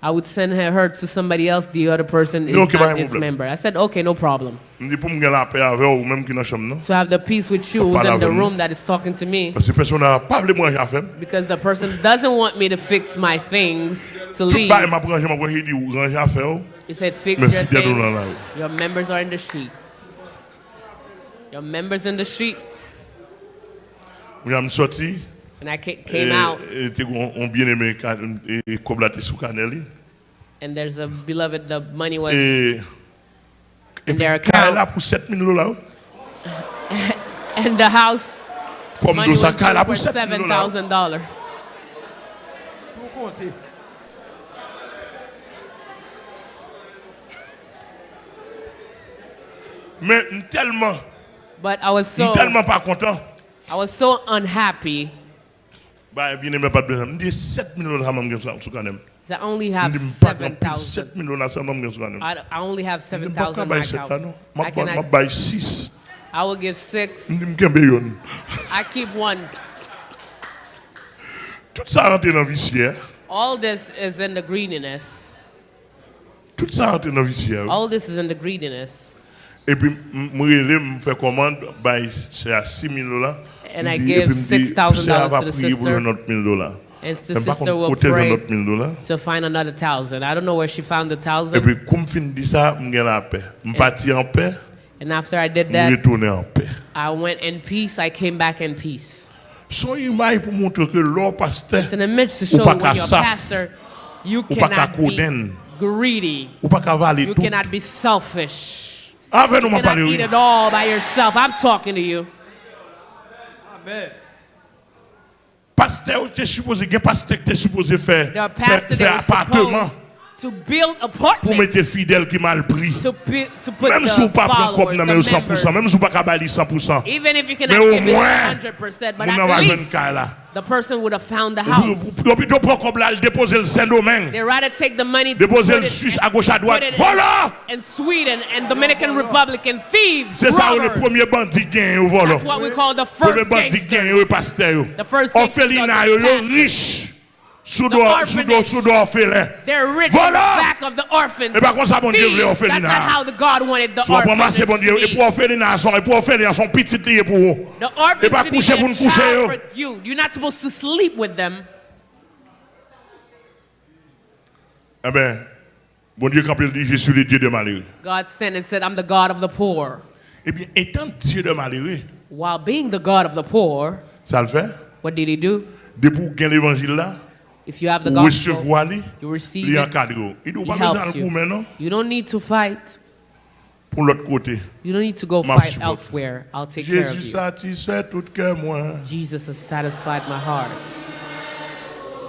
I would send her, her to somebody else. The other person is Li, ok, pa not gen its pwoblèm. Member. I said, okay, no problem. M di, pou m gen lapè avè w, ou menm ki nan chanm nan. To have the peace with you Ou who's pale in the avè m. Room that is talking to me. Paske pèsonn nan pa vle m ranje afè m. Because the person doesn't want me to fix my things to Tout leave. Bagay m ap ranje, m ap ranje, li di, ou ranje afè w. He said, fix Men your fidèl nou nan things. Lari. Your members are in the street. Your members in the street. Mwen m sòti. And I ca- came e, out. E, te gon on byeneme ka- e, e, kòb la te sou kanè li. And there's a beloved, the money was E, in their epi kay la account. Pou sèt mil dola. And the house Fò m money di w sa, was kay la due Pou for sèt mil dola. seven thousand dollars. Tou konte. Men m tèlman, But I was m so, tèlman pa kontan. I was so unhappy. Bay byeneme pa t bezwen. M di sèt mil dola sèlman m gen sou sou kanè m. I only M have di m pa gen anpil seven thousand. Sèt mil dola sèlman m gen sou kanè m. I, I only have M di m pa ka seven thousand in bay my sèt la account. Non. M I ap ban- m cannot. Ap bay sis. I will give six. M di m kenbe youn. I keep one. Tout sa rantre nan visye. All this is in the greediness. Tout sa rantre nan visye. All this is in the greediness. Epi m- m rele, m fè kòmand, bay sè a sis mil dola. And I M di- give epi m di, six thousand sè a dollars va to the priye pou sister. Jwenn lòt mil dola. And the Men m pa sister konn will kote l jwenn pray lòt mil dola. To find another thousand. I don't know where she found the thousand. Epi kou m fin di sa, m gen lapè. M pati anpè, And after I did m that, retounen anpè. I went in peace. I came back in peace. Se yon imaj pou montre ke lè w pastè, It's an image to ou show pa when ka you're a saf, pastor, you ou pa ka cannot be kodenn, greedy. Ou pa ka vale You tout. Cannot be selfish. Avè nou You m ap pale cannot eat wi. It all by yourself. I'm talking to you. Amen. Pastè yo te sipoze, gen pastè ki te sipoze fè, There are fè, pastors fè that were apatman supposed to build pou apartments mete fidèl ki mal pri. To, be, to put Menm si w the pa pran kòb followers, nan the men yo san pou san, members. Menm si w pa ka ba li san pou san, Even if you men cannot give it omwen a hundred percent, but moun nan at va jwenn least kay la. The person would have found the Yo house. yo pito pran kòb la, al depoze l Sendomeng, They rather take the money, depoze put l it, Swis, agoch adwat. Put it Vòlò! In Sweden and Dominican Republic and thieves, Se sa yo rele robbers. Premye bandi ki genyen yo vòlò. That's what we call the Premye first bandi ki genyen yo gangsters. e pastè yo. The first gangsters are Òfelina the yo, yo pastors. Rich sou The do, sou do, orphanage. Sou do òfelen. They're rich on the Vòlò! Back of the orphans. E pa konsa Bondye vle Thieves. That's òfelina Not how a. The God wanted the Si w ap ranmase orphanage Bondye, to e be. Pou òfelina a, se yon pitit li ye pou ou. The orphans E pa to kouche be pou a n kouche yo. Child for you. You're not supposed to sleep with them. Enben, Bondye kanpe, l di, Je suis le Dieu des malheureux. God stand and said, I'm the God of the poor. Ebyen, etan Dye de malere, While being the God of the poor, sa l fè? What did he do? Depi w gen levanjil la, If you have the ou gospel, resevwa li, You receive li it, ankadre w. Li di w He pa bezwen al helps you. Goumen non. You don't need to fight. Pou lòt kote. You don't need to go M ap fight sipòte. Elsewhere. I'll take care of Jezi you. Satisfè tout kè mwen. Jesus has satisfied my heart.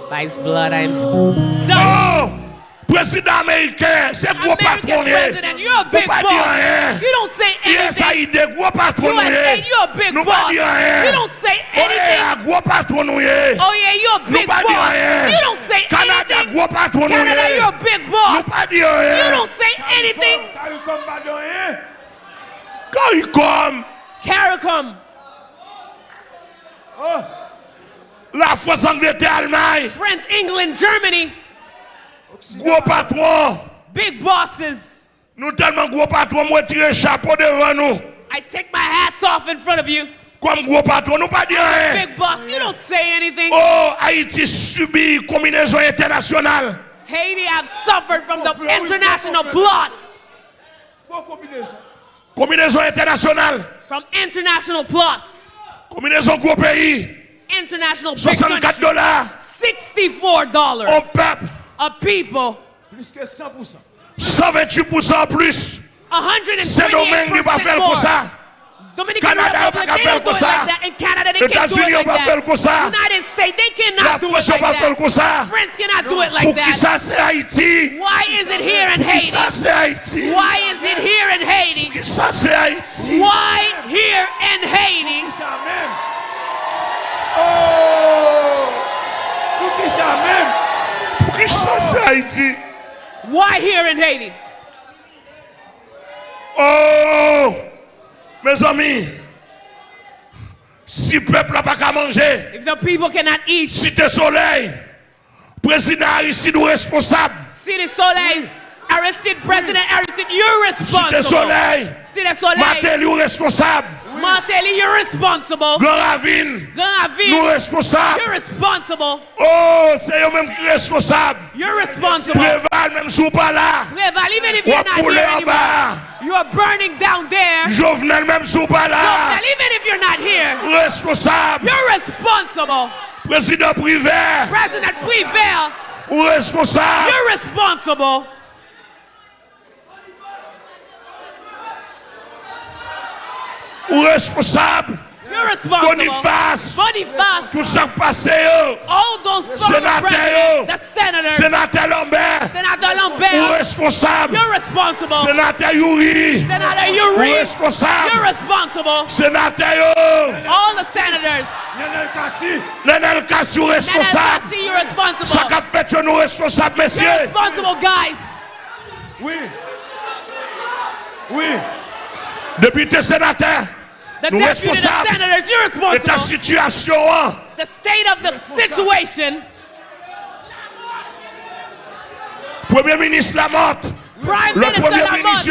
By his blood I am done. Oh! Prezidan ameriken, se gwo American patwon li ye. President, you're a Ou big pa di boss. anyen. You don't say anything. U S A I D, gwo patwon nou ye. U S A I D, you're a big Nou pa boss. Di anyen. You don't say anything. Oye, a gwo patwon nou ye. Oh yeah, you're a Nou big pa di boss. Anyen. You don't say Kanada, anything. Gwo patwon nou Canada, ye. You're a big boss. Nou pa di anyen. You don't say anything. Caricom pa di anyen. Caricom. Caricom. Oh. Lafrans, Angletè, Almay. France, England, Germany. Gwo patwon. Big bosses. Nou tèlman gwo patwon, mwen retire chapo devan nou. I take my hats off in front of you. Kòm gwo patwon, nou pa di anyen. Big boss, you don't say anything. Oh, Ayiti sibi konbinezon entènasyonal. Haiti have suffered from the international plot. Bon konbinezon. Konbinezon entènasyonal. From international plots. Konbinezon gwo peyi. International big country. Swasannkat dola. Sixty-four dollars. On pèp. A people. Plis ke san pou san. San venntuit pousan anplis. Sendomeng, li pa fè l konsa. Kanada, yo pa ka fè l konsa. Etazini, yo pa fè l konsa. Lafrans, yo pa fè l konsa. Poukisa se Ayiti? Poukisa se Ayiti? Poukisa se Ayiti? Poukisa se Ayiti? Poukisa menm? Oh! Poukisa menm? Poukisa se Ayiti? Why here in Haiti? Oh! Mezanmi, si pèp la pa ka manje, If the people cannot eat, Site Solèy, Prezidan Aristide, ou responsab. Cité Soleil, Aristide, President Aristide, you're Site responsible. Solèy, Cité Soleil, Martelly, ou responsab. Martelly, you're responsible. Gran Ravin, Grand Ravine, nou responsab. You're responsible. Oh, se yo menm ki responsab. You're responsible. Preval, menm si w pa la, Preval, even if you're not here anymore, w ap boule anba a. You are burning down there. Jovenel, menm si w pa la, Jovenel, even if you're not here, responsab. You're responsible. Prezidan Privè, President Privert, ou responsab. You're responsible. Ou responsab. You're responsible. Boniface. Boniface. Tout sa k pase yo. All those former presidents, the senators. Senatè Lambert. Senator Lambert. Ou responsab. You're responsible. Senatè Youri. Senator Youri. Ou responsab. You're responsible. Senatè yo. All the senators. Nenel Cassy. Nenel Cassy, ou responsab. Nenel Cassy, you're responsible. Sa k ap fèt yo, nou responsab, mesye. You're responsible, guys. Wi. Wi. Depite, senatè, nou responsab. The deputy, the senators, you're responsible. Eta sitiyasyon an. The state of the situation. Premye minis Lamothe. Prime Minister Lamothe,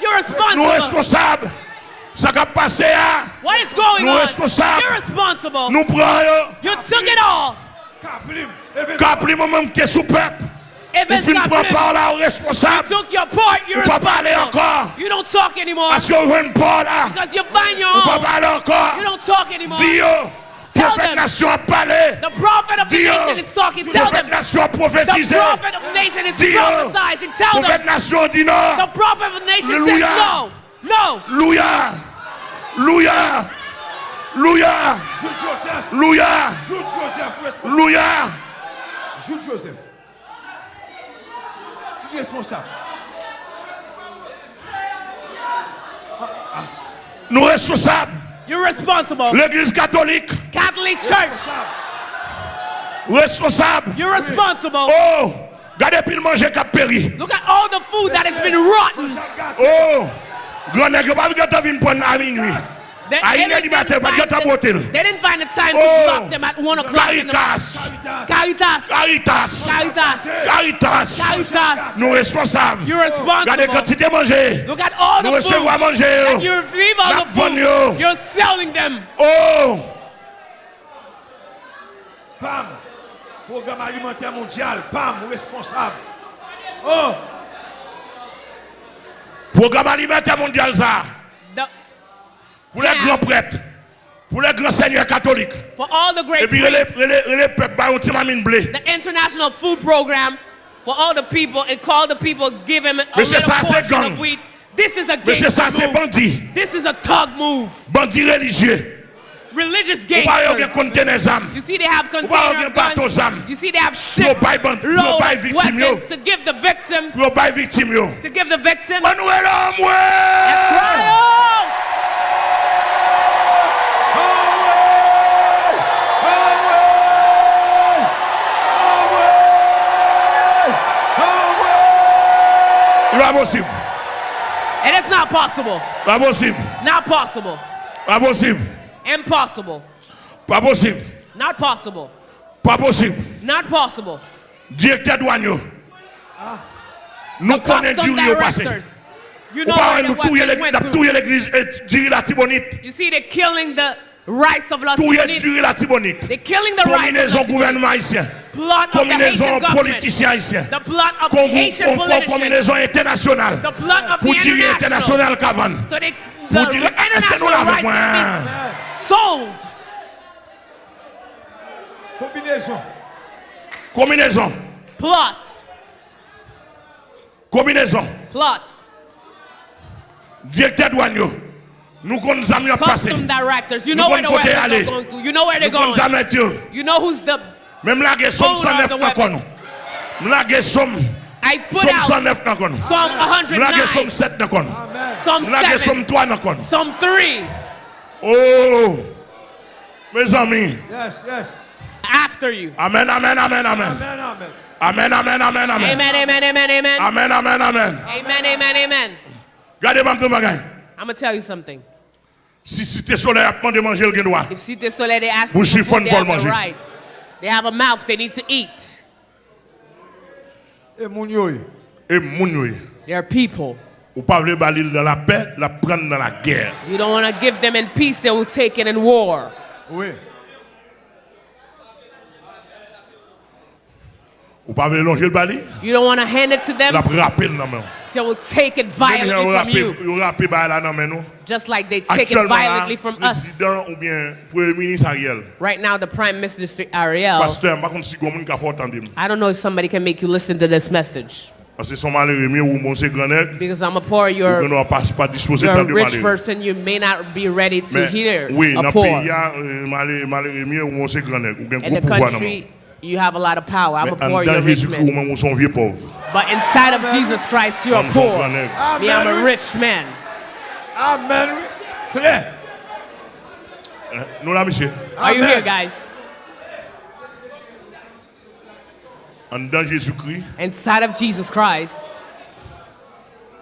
you're responsible. Lòt premye minis yo, nou responsab. Sa k ap pase a, nou responsab. What is going on? You're responsible. Nou pran yo. You took it all. Kaplim, ou menm ki te sou pèp. Ou fin pran pa w la, ou responsab. You took your part, you're responsible. Ou pa pale ankò. You don't talk anymore. Paske ou jwenn pa w la. Because you find your own. Ou pa pale ankò. You don't talk anymore. Di yo, pwofèt nasyon ap pale. Di yo, pwofèt nasyon ap pwofetize. Di yo, pwofèt nasyon di non. Di yo, pwofèt nasyon says no. No. Louya! Louya! Louya! Jude Joseph! Louya! Jude Joseph, responsab. Louya! Jude Joseph. Ki responsab? Nou responsab. You're responsible. Legliz katolik. Catholic Church. Responsab. You're responsible. Oh! Gade pil manje k ap peri. Look at all the food that has been rotten. Oh, grannèg yo pa t gentan vin pran a minui. A inè di maten, yo pa t gentan pote l. They didn't find the time to block them at one o'clock in the morning. Caritas. Caritas. Caritas. Caritas. Caritas. Caritas. Nou responsab. You're responsible. Gade kantite manje. Look at all the food that you receive, all the food. Nou resevwa manje yo. N ap vann yo. You're selling them. Oh. PAM, Pwogram Alimantè Mondyal, PAM, responsab. Oh! Pwogram Alimantè Mondyal sa a, pou lè gran prèt, pou lè gran sènyè katolik. Epi rele, rele, rele pèp ba yon ti mamin ble. The International Food Program for all the people and call the people, give him a little portion of wheat. This is a gangster move. Mesye, sa se bandi. This is a thug move. Bandi relijye. Religious gangsters. Ou pa wè yo gen kontenè zam. You see, they have container of guns. Ou pa wè yo gen bato zam. You see, they have ship load of weapons to give the victims. Pou yo bay viktim yo. Pou yo bay viktim yo. To give the victims. Ann nou rele anmwe! Let's cry out! Anmwe! Anmwe! Anmwe! Anmwe! Li pa posib. It is not possible. Pa posib. Not possible. Pa posib. Impossible. Pa posib. Not possible. Pa posib. Not possible. Direktè dwàn yo. Nou konnen diri yo pase. Ou pa wè nou touye lè, n ap touye legliz, eh, diri Latibonit. You see, they're killing the rice of Latibonit. Touye diri Latibonit. They're killing the rice of Latibonit. Konbinezon gouvènman ayisyen. Plot of the Haitian government. Konbinezon politisyen ayisyen. The plot of the Haitian politicians. Kon-, kon-, konbinezon entènasyonal. The plot of the international. Pou diri entènasyonal ka vann. So they, the international rice is being sold. Pou diri, èske nou la avèk mwen? Konbinezon. Konbinezon. Plot. Konbinezon. Plot. Direktè dwàn yo. Nou konn zam y ap pase. Custom directors. You know where the weapons are going to. You know where they're going. Nou konn zam yo. You know who's the holder of the weapons. Men m lage Sòm san nèf nan kò nou. M lage Sòm, Sòm san nèf nan kò nou. Psalm one hundred nine. M lage Sòm sèt nan kò nou. Psalm seven. M lage Sòm twa nan kò nou. Psalm three. Oh! Mezanmi. Yes, yes. After you. Amèn, amèn, amèn, amèn. Amèn, amèn. Amèn, amèn, amèn, amèn. Amen, amen, amen, amen. Amèn, amèn, amèn. Amen, amen, amen. Gade, m ap di yon bagay. I'm gonna tell you something. Si Site Solèy ap mande manje, l gen dwa. If Cité Soleil, they ask for food, they have the right. Bouch li fò, l vòl manje. They have a mouth, they need to eat. E moun yo ye. E moun yo ye. They are people. Ou pa vle ba li l nan lapè, l ap pran l nan lagè. You don't wanna give them in peace, they will take it in war. Wi. Ou pa vle lonje l ba li? You don't wanna hand it to them, l ap rape l nan men w. They will take it violently from you. Menm jan yo rape, yo rape bagay la nan men nou. Just like they take it violently from us. Aktyèlman la, prezidan oubyen premye minis Ariel. Right now, the Prime Minister Ariel. Pastè, m pa konn si gon moun ka fè w tande m. I don't know if somebody can make you listen to this message. Paske se yon malere m ye, ou menm se gran nèg. Because I'm a poor, you're, ou gen dwa pa, pa dispoze tande malere. You're a rich person, you may not be ready to hear a poor. Men, wi, nan peyi a, eh, malere, malere m ye, ou menm se gran nèg. Ou gen gwo pouvwa nan men w. In the country, you have a lot of power. I'm a poor, you're a rich man. Men anndan Jezikri, ou menm, ou se yon vye pòv. But inside of Jesus Christ, you're poor. Mwen, m se yon gran nèg. Me, I'm a rich man. Amèn, wi. Klè. Eh, nou la, mesye? Are you here, guys? Anndan Jezikri. Inside of Jesus Christ,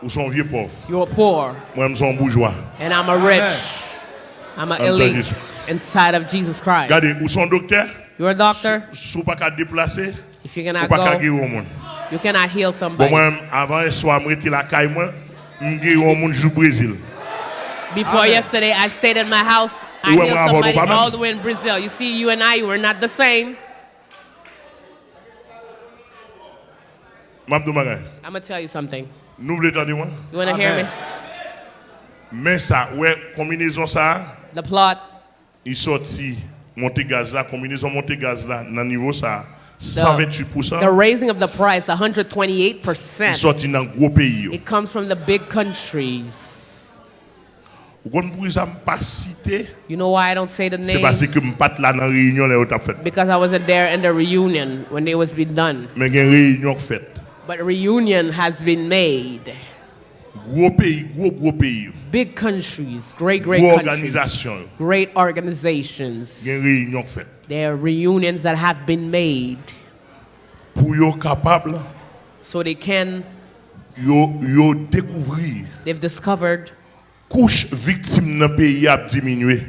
ou se yon vye pòv. You're poor. Mwen, m se yon boujwa. And I'm a rich. Amèn. I'm an elite. Anndan Jezi. Inside of Jesus Christ. Gade, ou se yon doktè. You're a doctor. Si, si w pa ka deplase, ou pa ka geri yon moun. If you cannot go, you cannot heal somebody. Bon, mwen, avan yè swa, m rete lakay mwen, m geri yon moun jou Brezil. Before yesterday, I stayed at my house. I healed somebody all the way in Brazil. Ou wè mwen avè w, nou pa menm. You see, you and I, we're not the same. M ap di w bagay. I'ma tell you something. Nou vle tande mwen? You wanna hear me? Amèn. Men sa, wè, konbinezon sa a, the plot, li sòti monte gaz la, konbinezon monte gaz la nan nivo sa a, the, san venntuit pousan, the raising of the price, one hundred twenty-eight percent, li sòti nan gwo peyi yo. It comes from the big countries. Ou konn poukisa m pa site? You know why I don't say the names? Se paske m pa t la nan reyinyon lè yo t ap fèt. Because I wasn't there in the reunion when it was being done. Men gen reyinyon k fèt. But reunion has been made. Gwo peyi, gwo, gwo peyi yo. Big countries, great, great countries. Gwo òganizasyon yo. Great organizations. Gen reyinyon k fèt. There are reunions that have been made. Pou yo kapab, so they can, yo, yo dekouvri, they've discovered, kouch viktim nan peyi a ap diminye.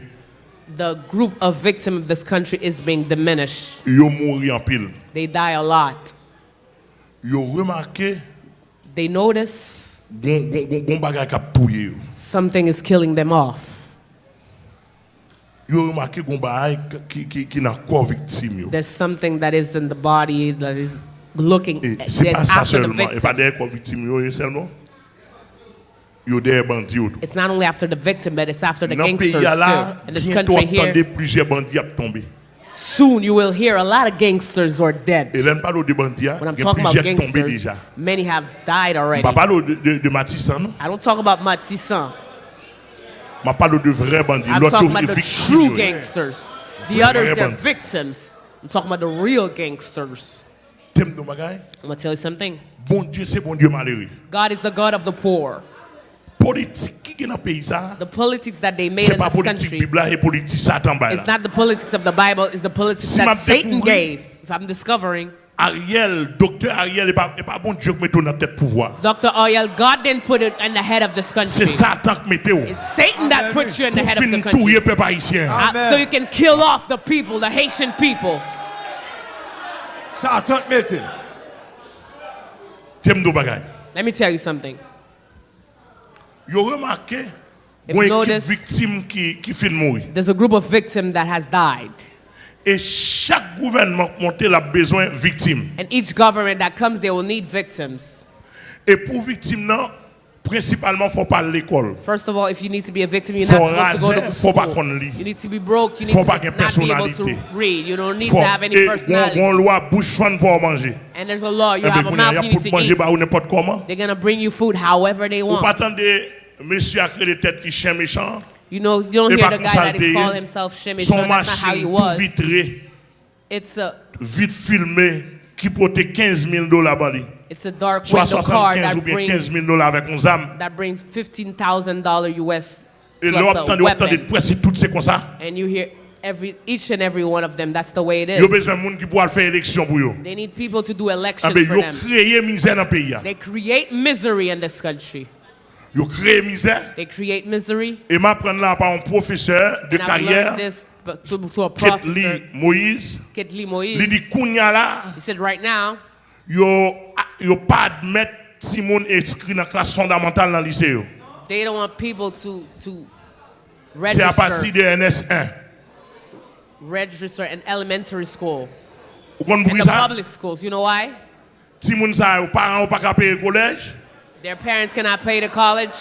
The group of victims of this country is being diminished. Yo mouri anpil. They die a lot. Yo remake, they notice, gon, gon, gon, gon bagay k ap touye yo. Something is killing them off. Yo remake gon bagay k-, ki, ki, ki nan kò viktim yo. There's something that is in the body that is looking, that's after the victim. E se pa sa sèlman, e pa dèyè kò viktim yo ye sèlman. Yo dèyè bandi yo tou. It's not only after the victim, but it's after the gangsters too. In this country here, nan peyi a la, byento w ap tande plizyè bandi ap tonbe. Soon you will hear a lot of gangsters are dead. E lè n pale w de bandi a, gen plizyè k tonbe deja. When I'm talking about gangsters, many have died already. M pa pale w de, de, de Matisan, non. I don't talk about Matisan. M ap pale w de vrè bandi, lòt yo viktim yo ye. I'm talking about the true gangsters. The others, they're victims. I'm talking about the real gangsters. Tande m di w yon bagay. I'm gonna tell you something. Bondye se Bondye malere. God is the God of the poor. Politik ki gen nan peyi sa a, the politics that they made in this country, se pa politik Bib la, se politik Satan bay la. It's not the politics of the Bible, it's the politics that Satan gave. Si m ap dekouvri, if I'm discovering, Ariel, Doktè Ariel, e pa, e pa Bondye k mete w nan tèt pouvwa. Doctor Ariel, God didn't put it in the head of this country. Se Satan k mete w. It's Satan that puts you in the head of the country. Pou fin touye pèp ayisyen an. Amen. Uh, so you can kill off the people, the Haitian people. Satan k mete l. Tande m di w bagay. Let me tell you something. Yo remake, gon ekip viktim ki, ki fin mouri. If you notice, there's a group of victims that has died. E chak gouvènman k monte, l ap bezwen viktim. And each government that comes, they will need victims. E pou viktim nan, Prensipalman, fò w pa al lekòl. First of all, if you need to be a victim, you're Fò w not supposed to go to razè, fò w pa school. Konn li. You need to be broke. You need Fò w to pa be, gen not be able pèsonalite. To read. You don't need Fò to have any e gon personality. Gon lwa bouch fann fò w manje. And there's a law. You Enben have a kounye a, y mouth ap you need pot to manje eat. Ba ou nenpòt kòman. They're gonna bring you food however they Ou pa want. Tande mesye a k rele tèt li chen mechan. You know, you don't E hear pa the konsa guy l that te he called ye. himself Shimmy Se yon John. That's not how he machin tou was. Vitre, It's a vit filme, ki pote kenz mil dola ban li. It's a dark Swa window car swasannkenz that oubyen brings kenz mil dola avèk yon zam. That brings fifteen thousand dollar U S E lè w ap plus a tande, w ap tande weapon. Prèske tout se konsa. And you hear every each and every one of them. That's the way it is. Yo bezwen moun ki pou al fè eleksyon pou yo. They need people to do election Enben, for yo them. Kreye mizè nan peyi a. They create misery in this country. Yo kreye mizè. They create misery. E m aprann la pa yon pwofesè de And I've learned karyè, this but to, to a Ketly professor, Moïse. Ketly Li Moïse. Di kounye a la, He said right now, yo, yo pa admèt timoun enskri nan klas fondamantal nan lise yo. They don't want people to, to Se apati register, de N S en. Register in elementary school, Ou konn in poukisa? The Public schools. You know why? Timoun sa yo, paran yo pa ka peye kolèj. Their parents cannot pay the college.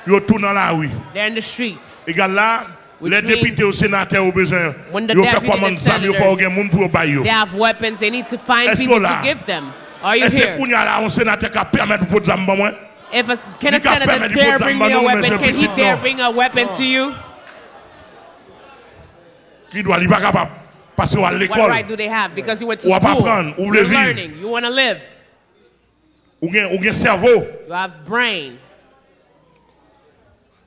Yo tou nan lari. They're in the streets. Egal la, lè depite yo, senatè yo bezwen, yo fè kòmann zam, yo fè yo gen moun pou yo bay yo. They have weapons. They need to find Èske people la? To give them. Are you Èske here? Kounye a la yon senatè ka pèmèt ou pot zam ban mwen? If a, can a Li ka senator pèmèt dare pot zam bring ban me a nou, men weapon? se Can he pitit dare non. Bring a weapon to you? Ki dwa li pa kapab? Paske w al What lekòl. Right do they have? Because you went to W ap school. Aprann, ou vle You're viv. Learning. You want to live. Ou gen, ou gen sèvo. You have brain.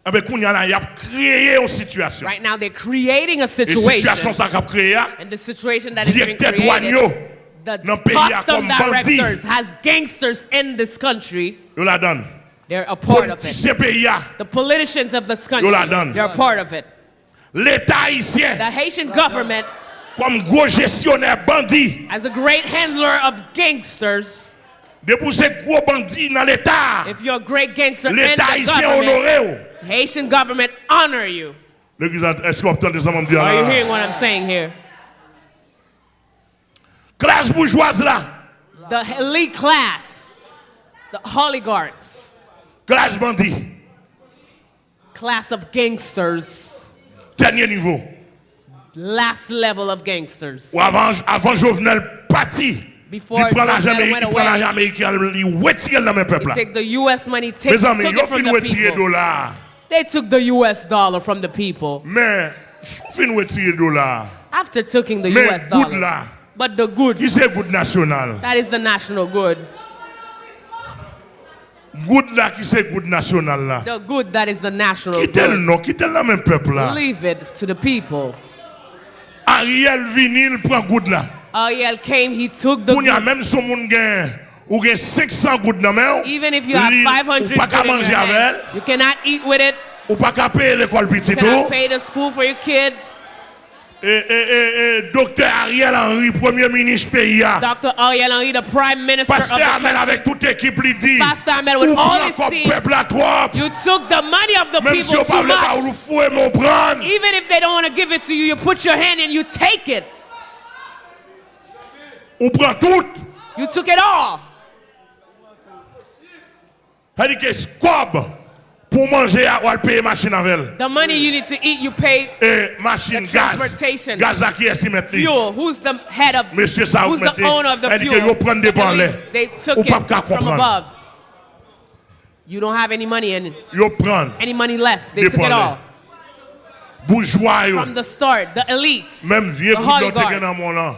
Enben kounye a la, y ap kreye yon sitiyasyon. Right now, they're creating a E sitiyasyon situation. Sa k ap kreye a, And the situation that is being direktè dwàn yo created, the nan peyi a custom kòm bandi. Directors has gangsters in this country. Yo ladan. They're a part of it. Politisyen peyi a. The politicians of this country, Yo ladan. They're a part of it. Leta ayisyen. The Haitian government, Kòm gwo jesyonè bandi. As a great handler of gangsters, Depi w se gwo bandi nan leta. If you're a great gangster in Leta the ayisyen government, onore w. Haitian government honor you. Legliz la, èske w ap tande sa m ap di a Are you la? Hearing what I'm saying here? Klas boujwaz la. The elite class, the oligarchs, Klas bandi. Class of gangsters. Dènye nivo. Last level of gangsters. Ou avan, avan Jovenel pati, Before li pran lajan Jovenel went li pran away, lajan ameriken an, li wetire l nan men pèp They la. take the U S money, take, Mezanmi, took yo it from fin the wetire people. Dola a. They took the U S dollar from the people. Men, si w fin wetire dola a, After taking the men U S goud dollar, la, but the good, ki se goud nasyonal. That is the national good. Goud la ki se goud nasyonal la. The good that is the national Kite l good. Non, kite l nan men pèp la. Leave it to the people. Ariel vini, l pran goud la. Ariel came, he took the Kounye a, good. Menm si w moun gen, ou gen senk san goud nan men w, Even if you have li, five hundred ou pa ka good in manje your avè l, hand, you cannot eat with it. Ou pa ka peye lekòl You pitit cannot ou, pay the school for your kid. E, e, e, e, Doktè Ariel Henry, premye minis peyi a. Doctor Ariel Henry, the prime minister of the Pastè Amel country. Avèk tout ekip li di, Pastor Amel with ou all pran his kòb team. Pèp la twòp. You took the money of the Menm si yo people pa too vle ba ou, much. Ou foure men w pran l. Even if they don't want to give it to you, you put your hand and you take it. Ou pran tout. You took it all. Sa di ke kòb pou w manje a, w al peye machin avè l. The money you need to eat, you pay E machin the gaz. Transportation. Gaz la kiyès ki mèt li? Fuel. Who's the head of? Mesye sa yo Who's k mèt the li. Owner of the Sa di ke fuel? Yo pran depan anlè. They took Ou p ap it ka from konprann. Above. You don't have any money and Yo pran any money left. They took depan it anlè. All. Boujwa yo. From the start, the elites, Menm vye the goud la w te oligarchs, gen nan men w lan,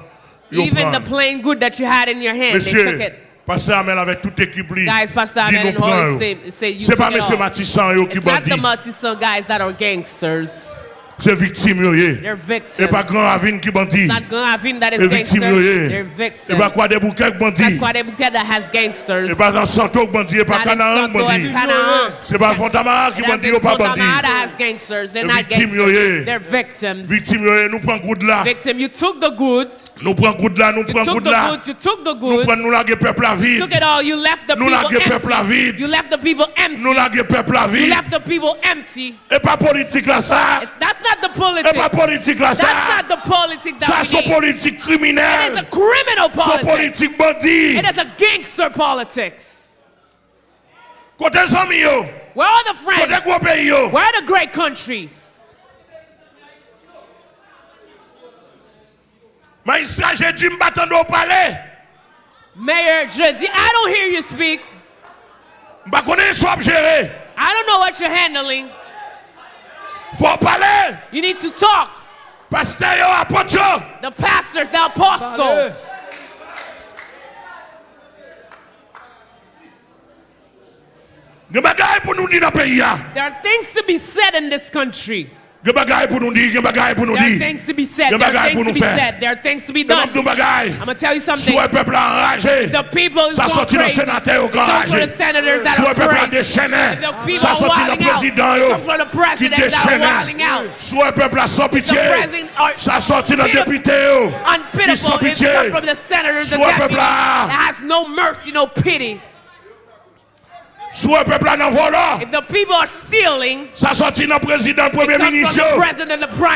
yo Even the pran. Plain good that you had in your hand, they took Mesye, it. Pastè Amel avèk tout ekip li Guys, Pastor di Amel nou and all pran his yo. team say you Se pa took it mesye all. Matisan yo ki It's not the bandi. Matisan guys that are gangsters. Se viktim yo ye. They're victims. E pa Gran Ravin ki bandi. It's not Grand Ravine that is E viktim yo gangster. Ye. They're E victims. Pa Kwadèboukè k bandi. It's not Kwadeboukè that has gangsters. E pa nan Santo k bandi. E pa Not in Kanaan k Santo bandi. and Canaan. Se pa Fontamara ki That's bandi. in Yo pa Fontamara bandi. That has gangsters. They're E not viktim yo ye. Gangsters. They're victims. Viktim yo ye. Nou pran goud la. Victim, you took the goods. Nou pran goud la. Nou You pran took goud the la. Goods. You took the Nou goods. pran, nou lage pèp la vid. Took it all. You left the Nou people lage pèp la empty. Vid. You left the people empty. Nou lage pèp la You vid. Left the people empty. E pa politik la sa. It's, that's not the politics. E pa politik la sa. That's not the politics that Sa we se yon need. Politik kriminèl. It is a criminal Se yon politics. Politik bandi. It is a gangster politics. Kote zanmi yo? Where are the friends? Kote gwo peyi yo? Where are the great countries? Majistra Jedi, m pa tande w pale. Mayor Jedi, I don't hear you speak. M pa konnen sa w ap jere. I don't know what you're handling. Fò w pale. You need to talk. Pastè yo, apot yo. The pastors, the apostles. Gen bagay pou nou di nan peyi a. There are things to be said in this country. Gen bagay pou nou di, gen bagay pou nou di. There are things to be said. There are things to be said. There are things to be done. Gen bagay pou nou fè. Mwen ap di yon bagay. I'm gonna tell you something. Si w wè pèp la anraje, sa soti nan senatè yo ki anraje. Si w wè pèp la dechennen, sa soti nan prezidan yo ki dechennen. Si w wè pèp la san pitye, sa soti nan depite yo ki san pitye. Si w wè pèp la Si w wè pèp la nan vòlò, sa soti nan prezidan, premye minis yo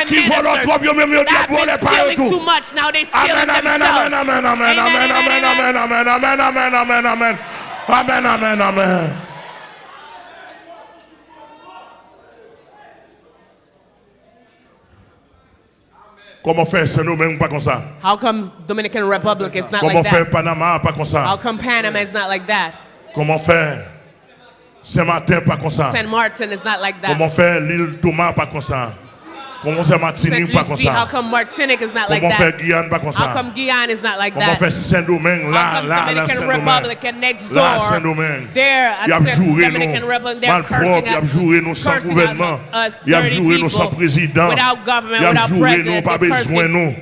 ki vòlò twòp, yo menm yo di y ap vòlè pa yo tou. Amèn, amèn, amèn. Kòman fè Sendomeng pa konsa? How come Dominican Republic is not like that? Kòman fè Panama pa konsa? How come Panama is not like that? Kòman fè Sen Maten pa konsa? Saint Martin is not like that. Kòman fè Lil Toma pa konsa? Kòman fè Matinik pa konsa? Saint Lucie, how come Martinique is not like that? Kòman fè Giyàn pa konsa? How come Guyane is not like that? Kòman fè Sendomeng la, la, la, Sendomeng? How come Dominican Republic and next door, there at Dominican Republic, they're cursing at us, dirty people, without government, without government. La Sendomeng, y ap joure nou malpwòp, y ap joure nou san gouvènman, y ap joure nou san prezidan, y ap joure nou, yo pa bezwen nou,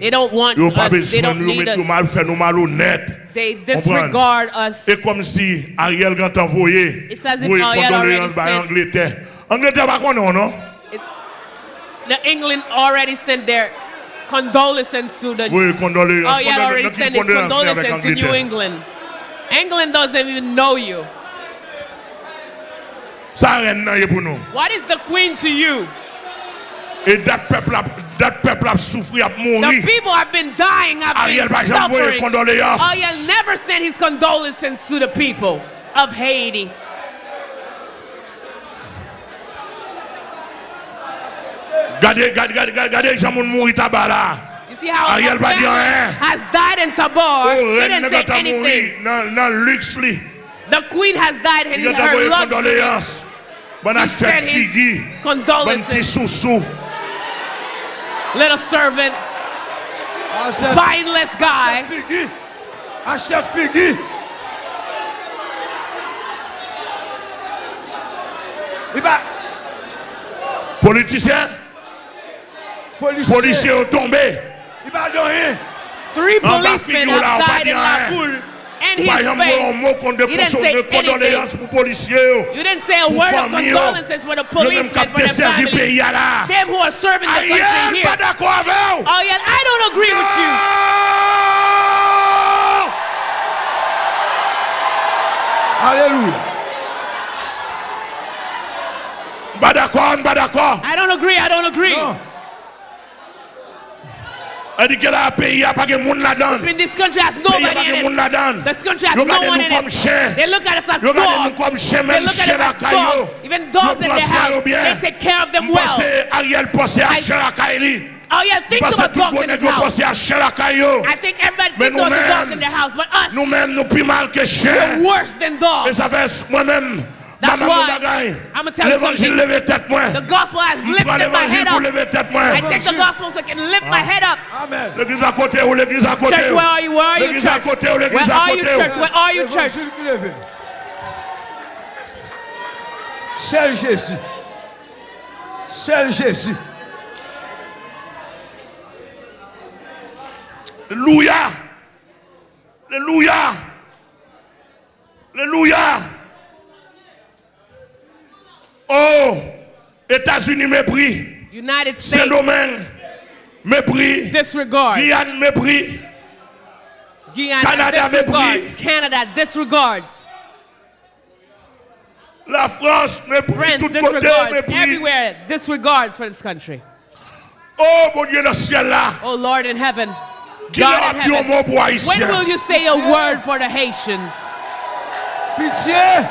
yo pa bezwen nou, yo met nou mal, fè nou malonèt. They disregard us. E kòmsi Ariel gentan voye, voye kondoleyans bay Angletè. Angletè pa konnen w non. It's, the England already sent their condolences to the. Voye kondoleyans. Ariel already sent his condolences to New England. England doesn't even know you. Sa rèn nan ye pou nou? What is the queen to you? E dat pèp la, dat pèp la ap soufri, ap mouri. The people have been dying, have been suffering. Ariel pa janm voye kondoleyans. Ariel never sent his condolences to the people of Haiti. Gade, gade, gade, gade, gade jan moun mouri Taba la. Ariel pa di anyen. You see how Ariel has died in Tabar? He didn't say anything. O, rèn nan gentan mouri nan, nan liks li. The queen has died in her luxury. Li gentan voye kondoleyans. Bann achèt figi. Bann ti sousou. Little servant. Spineless guy. Achèt figi. Achèt figi. Li pa. Politisyen. Polisye yo tonbe. Li pa di anyen. Three policemen have died in La Boule in his face. Ou pa janm voye yon mo kondoleyans pou polisye yo, pou fanmi yo, yo menm k ap desèvi peyi a la. Them who are serving the country here. Ariel pa dakò avè w. Ariel, I don't agree with you. Non! Alelouya. M pa dakò, m pa dakò. I don't agree, I don't agree. Non. Sa di ke la, peyi a pa gen moun ladan l. This mean this country has nobody in it. Peyi a pa gen moun ladan l. This country has no one in it. Yo gade nou kòm chen. They look at us as dogs. Yo gade nou kòm chen, menm chen lakay yo. Even dogs in their house, they take care of them well. Yo pran swen yo byen. M panse Ariel panse a chen lakay li. Ariel thinks about dogs in his house. M panse tout gwo nèg yo panse a chen lakay yo. I think everybody thinks about the dogs in their house, but us, we're worse than dogs. Men nou menm, nou menm, nou pi mal ke chen. E sa fè mwen menm, That's why I'm gonna tell you something. Levanjil leve tèt mwen. The gospel has lifted my head up. M pran levanjil pou leve tèt mwen. I take the gospel so it can lift my head up. Amen. Legliz a kote ou, legliz a kote ou. Church, where are you? Where are you, church? Legliz a kote ou, legliz a kote ou. Where are you, church? Where are you, church? Levanjil ki leve. Sèl Jezi. Sèl Jezi. Alelouya. Alelouya. Alelouya! Oh! Etazini mepri. United States. Sendomeng mepri. Disregard. Giyàn mepri. Guyana, disregard. Kanada mepri. Canada disregards. Lafrans mepri. France disregards. Tout kote mepri. Everywhere disregards for this country. Oh, Bondye nan syèl la. Oh, Lord in heaven. Kilè w ap di yon mo pou Ayisyen? When will you say a word for the Haitians? Pitye!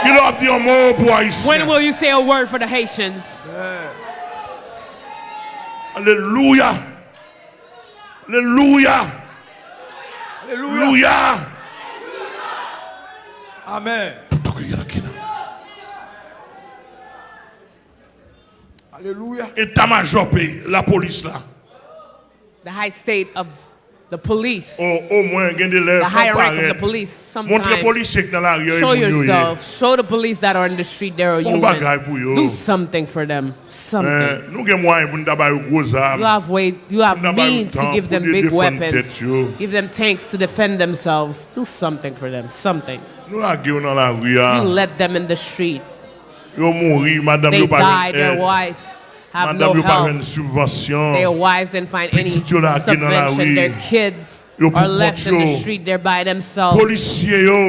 Ki lè w ap di yon mo pou Ayisyen? When will you say a word for the Haitians? Alelouya. Alelouya. Alelouya. Amen. Alelouya. Eta majò peyi, lapolis la. The high state of the police. O, omwen, gen de lè, fò parèt. The higher rank of the police. Montre polisye k nan lari a, e moun yo ye. Sometimes show yourself. Show the police that are in the street they're a human. Fè yon bagay pou yo. Do something for them. Something. Eh, nou gen mwayen pou n ta ba yo gwo zam. You have way, you have means to give them big weapons. Pou n ta ba yo tank, pou yo defann tèt yo. Give them tanks to defend themselves. Do something for them. Something. Nou lage yo nan lari a. You let them in the street. Yo mouri, madanm yo pa jwenn èd. They die, their wives have no help. Madanm yo pa jwenn sibvansyon. Their wives didn't find any subvention. Pitit yo lage nan lari. Their kids are left in the street. Yo pou kont yo. They're by themselves. Polisye yo.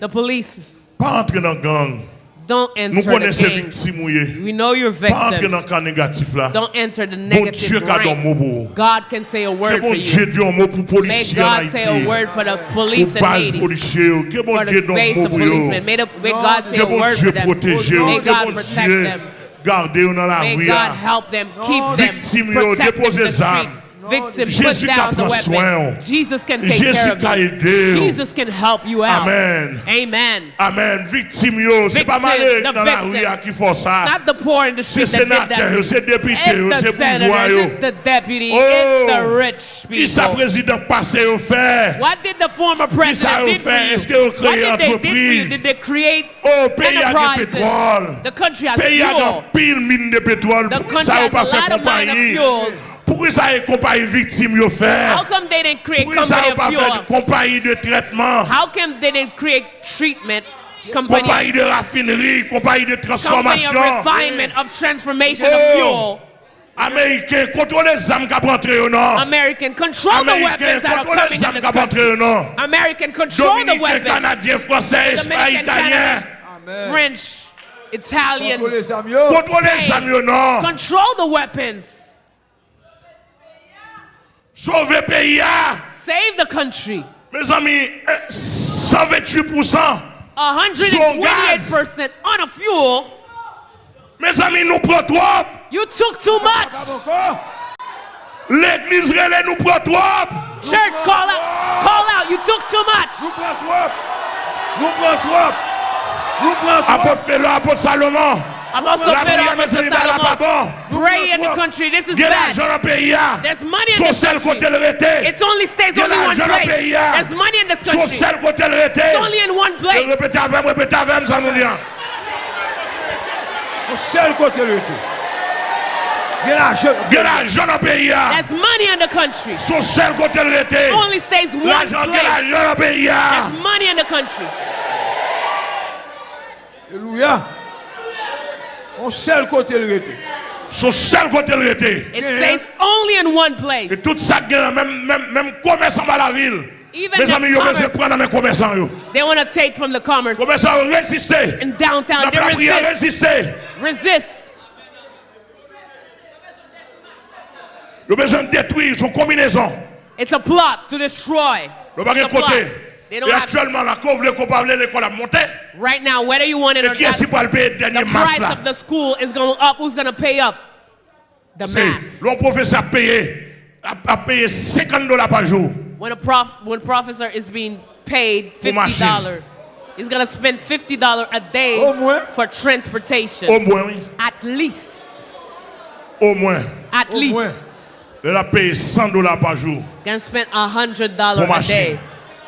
The police. Pa antre nan gang. Don't enter the gang. Nou konnen se viktim ou ye. We know you're victims. Pa antre nan ka negatif la. Don't enter the negative rank. Bondye ka di yon mo pou ou. God can say a word for you. Ke Bondye di yon mo pou polisye an Ayiti. May God say a word for the police in Haiti. Pou baz polisye yo. Ke Bondye di yon mo pou yo. For the base of policemen. May the, may God say a word for them. Ke Bondye pwoteje yo. May God protect them. Ke Bondye gade yo nan lari a. May God help them, keep them, protect them in the street. Viktim yo, depoze zam. Victim, put down the weapon. Jezi ka pran swen w. Jesus can take care of you. Jezi ka ede w. Jesus can help you out. Amèn. Amen. Amèn. Viktim yo, se pa malere k nan lari a ki fè w sa. Victims, the victims. Not the poor in the street that did that to you. Se senatè yo, se depite yo, se boujwa yo. It's the senators, it's the deputy, it's the rich people. Oh, kisa prezidan k pase yo fè? What did the former president did for you? Kisa yo fè? Èske yo kreye antrepriz? What did they did for you? Did they create enterprises? Oh, peyi a gen petwòl. The country has fuel. Peyi a gen anpil min de petwòl. Poukisa yo pa fè konpayi? The country has a lot of, lot of fuels. Poukisa e konpayi viktim yo fè? How come they didn't create company of fuel? Poukisa yo pa fè konpayi de trètman? How come they didn't create treatment company? Konpayi de rafinri, konpayi de transfòmasyon. Company of refinement, of transformation of fuel. Oh. Ameriken, kontwole zam k ap rantre yo non. American, control the weapons that are coming in this country. Ameriken, kontwole zam k ap rantre yo non. American, control the weapons. Dominiken, Kanadyen, Fransè, Espay, Italyen. Dominican, Canada, French, Italian, Spain. Kontwole zam yo. Kontwole zam yo non. Control the weapons. Sove peyi a. Save the country. Mezanmi, eh, san venntuit pousan sou gaz. A hundred and twenty-eight percent on a fuel. Mezanmi, nou pran twòp. You took too much. Legliz rele, nou pran twòp. Church, call out. Call out. You took too much. Nou pran twòp. Nou pran twòp. Nou pran twòp. Apot Felo, Apot Salomon. Apostle Felo, Apostle Salomon. Lapri a, mezanmi, bagay la pa bon. Pray in the country. This is bad. Gen lajan nan peyi a. There's money in this country. Se yon sèl kote l rete. It only stays only one place. Gen lajan nan peyi a. There's money in this country. Se yon sèl kote l rete. It's only in one place. Repete avè m, repete avè m sa nou di an. Yon sèl kote l rete. Gen lajan nan peyi a. Gen lajan nan peyi a. There's money in the country. Se yon sèl kote l rete. Only stays one place. Lajan, gen lajan nan peyi a. There's money in the country. Alelouya. Yon sèl kote l rete. Se yon sèl kote l rete. It stays only in one place. E tout sa k gen nan menm, menm, menm komèsan ba lavil. Mezanmi, yo bezwen pran nan men komèsan yo. Even the commerce. They wanna take from the commerce. Komèsan yo reziste. In downtown, they resist. Nan lapri a, reziste. Resist. Yo bezwen detwi, se yon konbinezon. It's a plot to destroy. Yo pa gen kote. It's a plot. They don't have. E aktyèlman la, ke w vle, ke w pa vle, lekòl ap monte. Right now, whether you want it or not, the price of the school is gonna up. E kiyès ki pral peye dènye mas la? Who's gonna pay up? The mass. Lè yon pwofesè ap peye, ap, ap peye senkant dola pa jou. When a prof-, when professor is being paid fifty dollars, he's gonna spend fifty dollars a day for transportation. Omwen. Omwen, wi. At least. Omwen. At least. Lè l ap peye san dola pa jou. Gonna spend a hundred dollars a day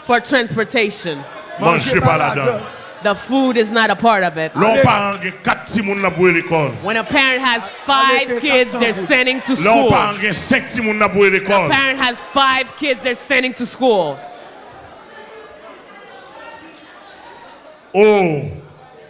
for transportation. Pou machin. Manje pa ladan. The food is not a part of it. Lè yon paran gen kat timoun l ap voye lekòl. When a parent has five kids they're sending to school. Lè yon paran gen senk timoun l ap voye lekòl. A parent has five kids they're sending to school. Oh,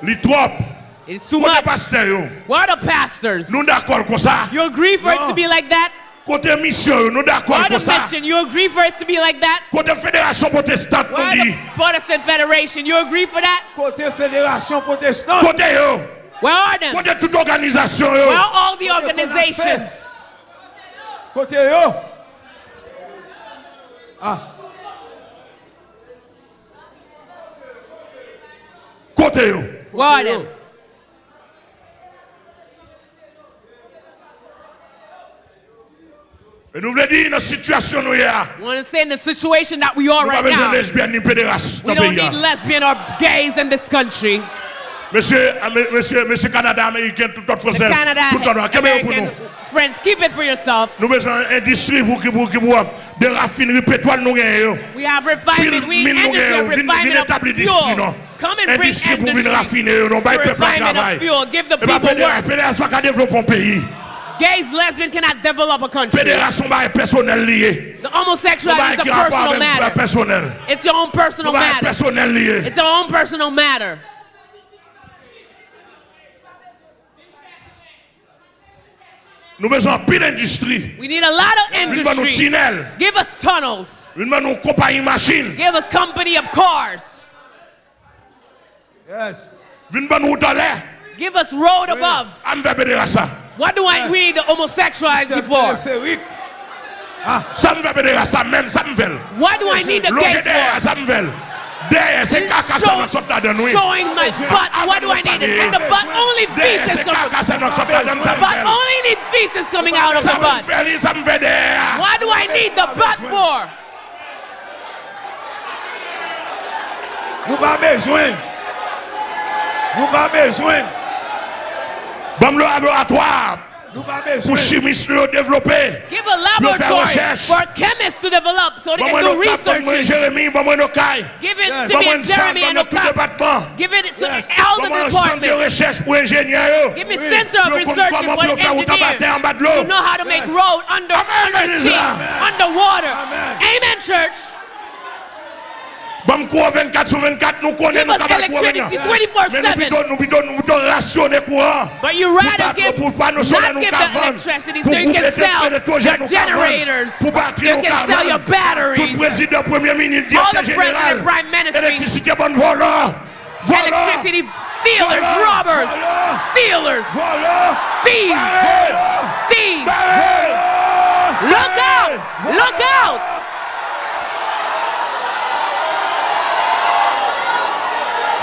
li twòp. It's too much. Kote pastè yo? Where are the pastors? Nou dakò l konsa? You agree for it to be like that? Kote misyon yo? Nou dakò l konsa? Where are the mission? You agree for it to be like that? Kote federasyon pwotestan nou di? Where are the Protestant Federation? You agree for that? Kote federasyon pwotestan? Kote yo? Where are them? Kote tout òganizasyon yo? Where are all the organizations? Kote yo? Ah. Kote yo? Where are them? E nou vle di nan sitiyasyon nou ye a. Want to say in the situation that we are right now, nou pa bezwen lesbyèn ni pederas nan peyi a. We don't need lesbian or gays in this country. Mesye, mesye, mesye Kanada, Ameriken, tout lòt Fransè, tout lòt nwa, kenbe yo pou nou. Friends, keep it for yourselves. Nou bezwen endistri pou ki pou ki pou de rafinri petwòl nou genyen yo. We have refinement. Pil min nou genyen yo. Vin, vin etabli distri nou. Endistri pou vin rafine yo, non, bay pèp la travay. E pa pederas, pederas pa ka devlope yon peyi. Gays, lesbian cannot develop a country. Pederas se yon bagay pèsonèl li ye. The homosexuality is a personal matter. It's your own personal matter. It's your own personal matter. Nou bezwen anpil endistri. We need a lot of industries. Vin ban nou tinèl. Give us tunnels. Vin ban nou konpayi machin. Give us company of cars. Vin ban nou wout anlè. Give us road above. An fè pederas sa. What do I need the homosexuality for? Sa m fè pederas sa menm, sa m fè l. Why do I need the gates for? Lonje dèyè, sa m fè l. Dèyè se kaka sèlman k sot ladan l wi. Showing my butt. What do I need? And the butt only feces coming. Dèyè se kaka sèlman k sot ladan l, sa m fè l. Butt only need feces coming out of the butt. Sa m fè li, sa m fè dèyè a. Why do I need the butt for? Nou pa bezwen. Nou pa bezwen. Ban m laboratwa pou chimis nou yo devlope. Give a laboratory for chemists to develop so they can do research. Ban mwen Jeremi, ban mwen Okay. Give it to me in Jeremy and Okay. Give it to all the departments. Ban mwen yon sant de rechèch pou enjenyè yo. Give me center of research and engineers to know how to make road under, under sea, underwater. Amen, church. Ban m kouran vennkat sou vennkat, nou konnen nou ka bay kouran vennkat. Men nou pito, nou pito, nou pito rasyone kouran an. Pou pa nou solè nou ka vann, pou group elektwojèn nou ka vann, pou batri nou ka vann. Tout prezidan, premye minis, direktè jeneral, elektrisite, bann vòlò. Vòlò! Electricity stealers, robbers, stealers, thieves, thieves. Look out! Look out!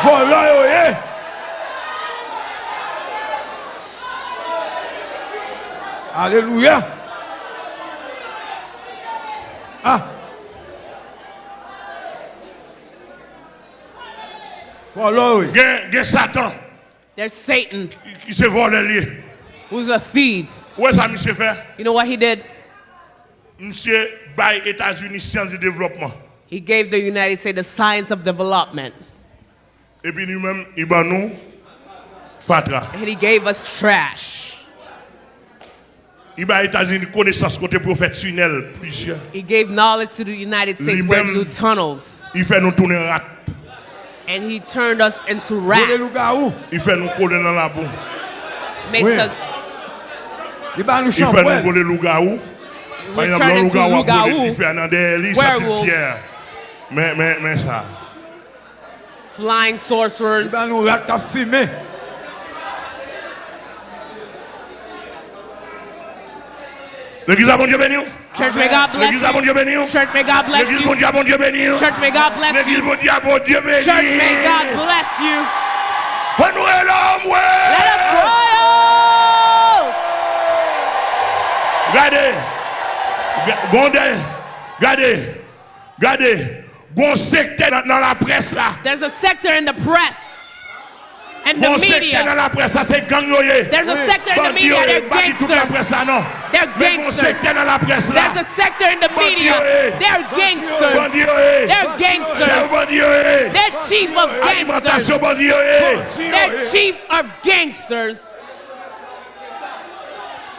Vòlò yo ye! Alelouya! Ah! Vòlò wi. Gen, gen Satan. There's Satan. Ki, ki se vòlè l ye. Who's a thief. Ou wè sa misye fè? You know what he did? Misye bay Etazini syans de devlòpman. He gave the United States the science of development. Epi li menm, li ban nou fatra. And he gave us trash. Li bay Etazini konesans kote pou yo fè tinèl plizyè. He gave knowledge to the United States where to do tunnels. Li menm, li fè nou tounen rat. And he turned us into rats. Vòlè lougawou. Li fè nou kole nan labou. Makes us. Li ba nou chanpwèl. Li fè nou kole lougawou. Pa egzanp, lè yon lougawou ap boule dife a nan dèyè li, sa ti fyè. Men, men, men sa. Flying sorcerers. Li ba nou rat k ap fimen. Legliz la, Bondye beni w. Church, may God bless you. Legliz la, Bondye beni w. Church, may God bless you. Legliz Bondye a, Bondye beni w. Church, may God bless you. Legliz Bondye a, Bondye beni w. Church, may God bless you. Ann nou rele anmwe. Let us cry out. Gade. Ga-, Gonde. Gade. Gade, gon sektè nan, nan laprès la. There's a sector in the press and the media. Gon sektè nan laprès la, se gang yo ye. There's a sector in the media, they're gangsters. Bandi yo ye, pa di tout laprès la non. They're gangsters. Men gon sektè nan laprès la. There's a sector in the media, they're gangsters. Bandi yo ye. They're gangsters. Chèf bandi yo ye. They're chief of gangsters. Alimantasyon bandi yo ye. They're chief of gangsters.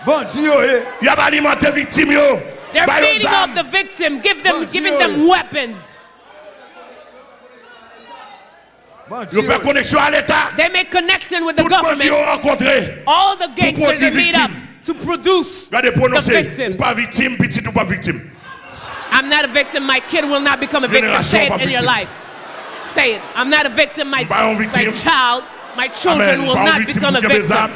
Bandi yo ye. Y ap alimante viktim yo. They're feeding off the victim, give them, giving them weapons. Yo fè koneksyon a Leta. They make connection with the government. Tout bandi yo rankontre pou pwodui viktim. All the gangsters are made up to produce the victims. Gade pwononse, ou pa viktim, pitit ou p ap viktim. I'm not a victim. My kid will not become a victim. Say it in your life. Say it. I'm not a victim. My, my child, my children will not become a victim.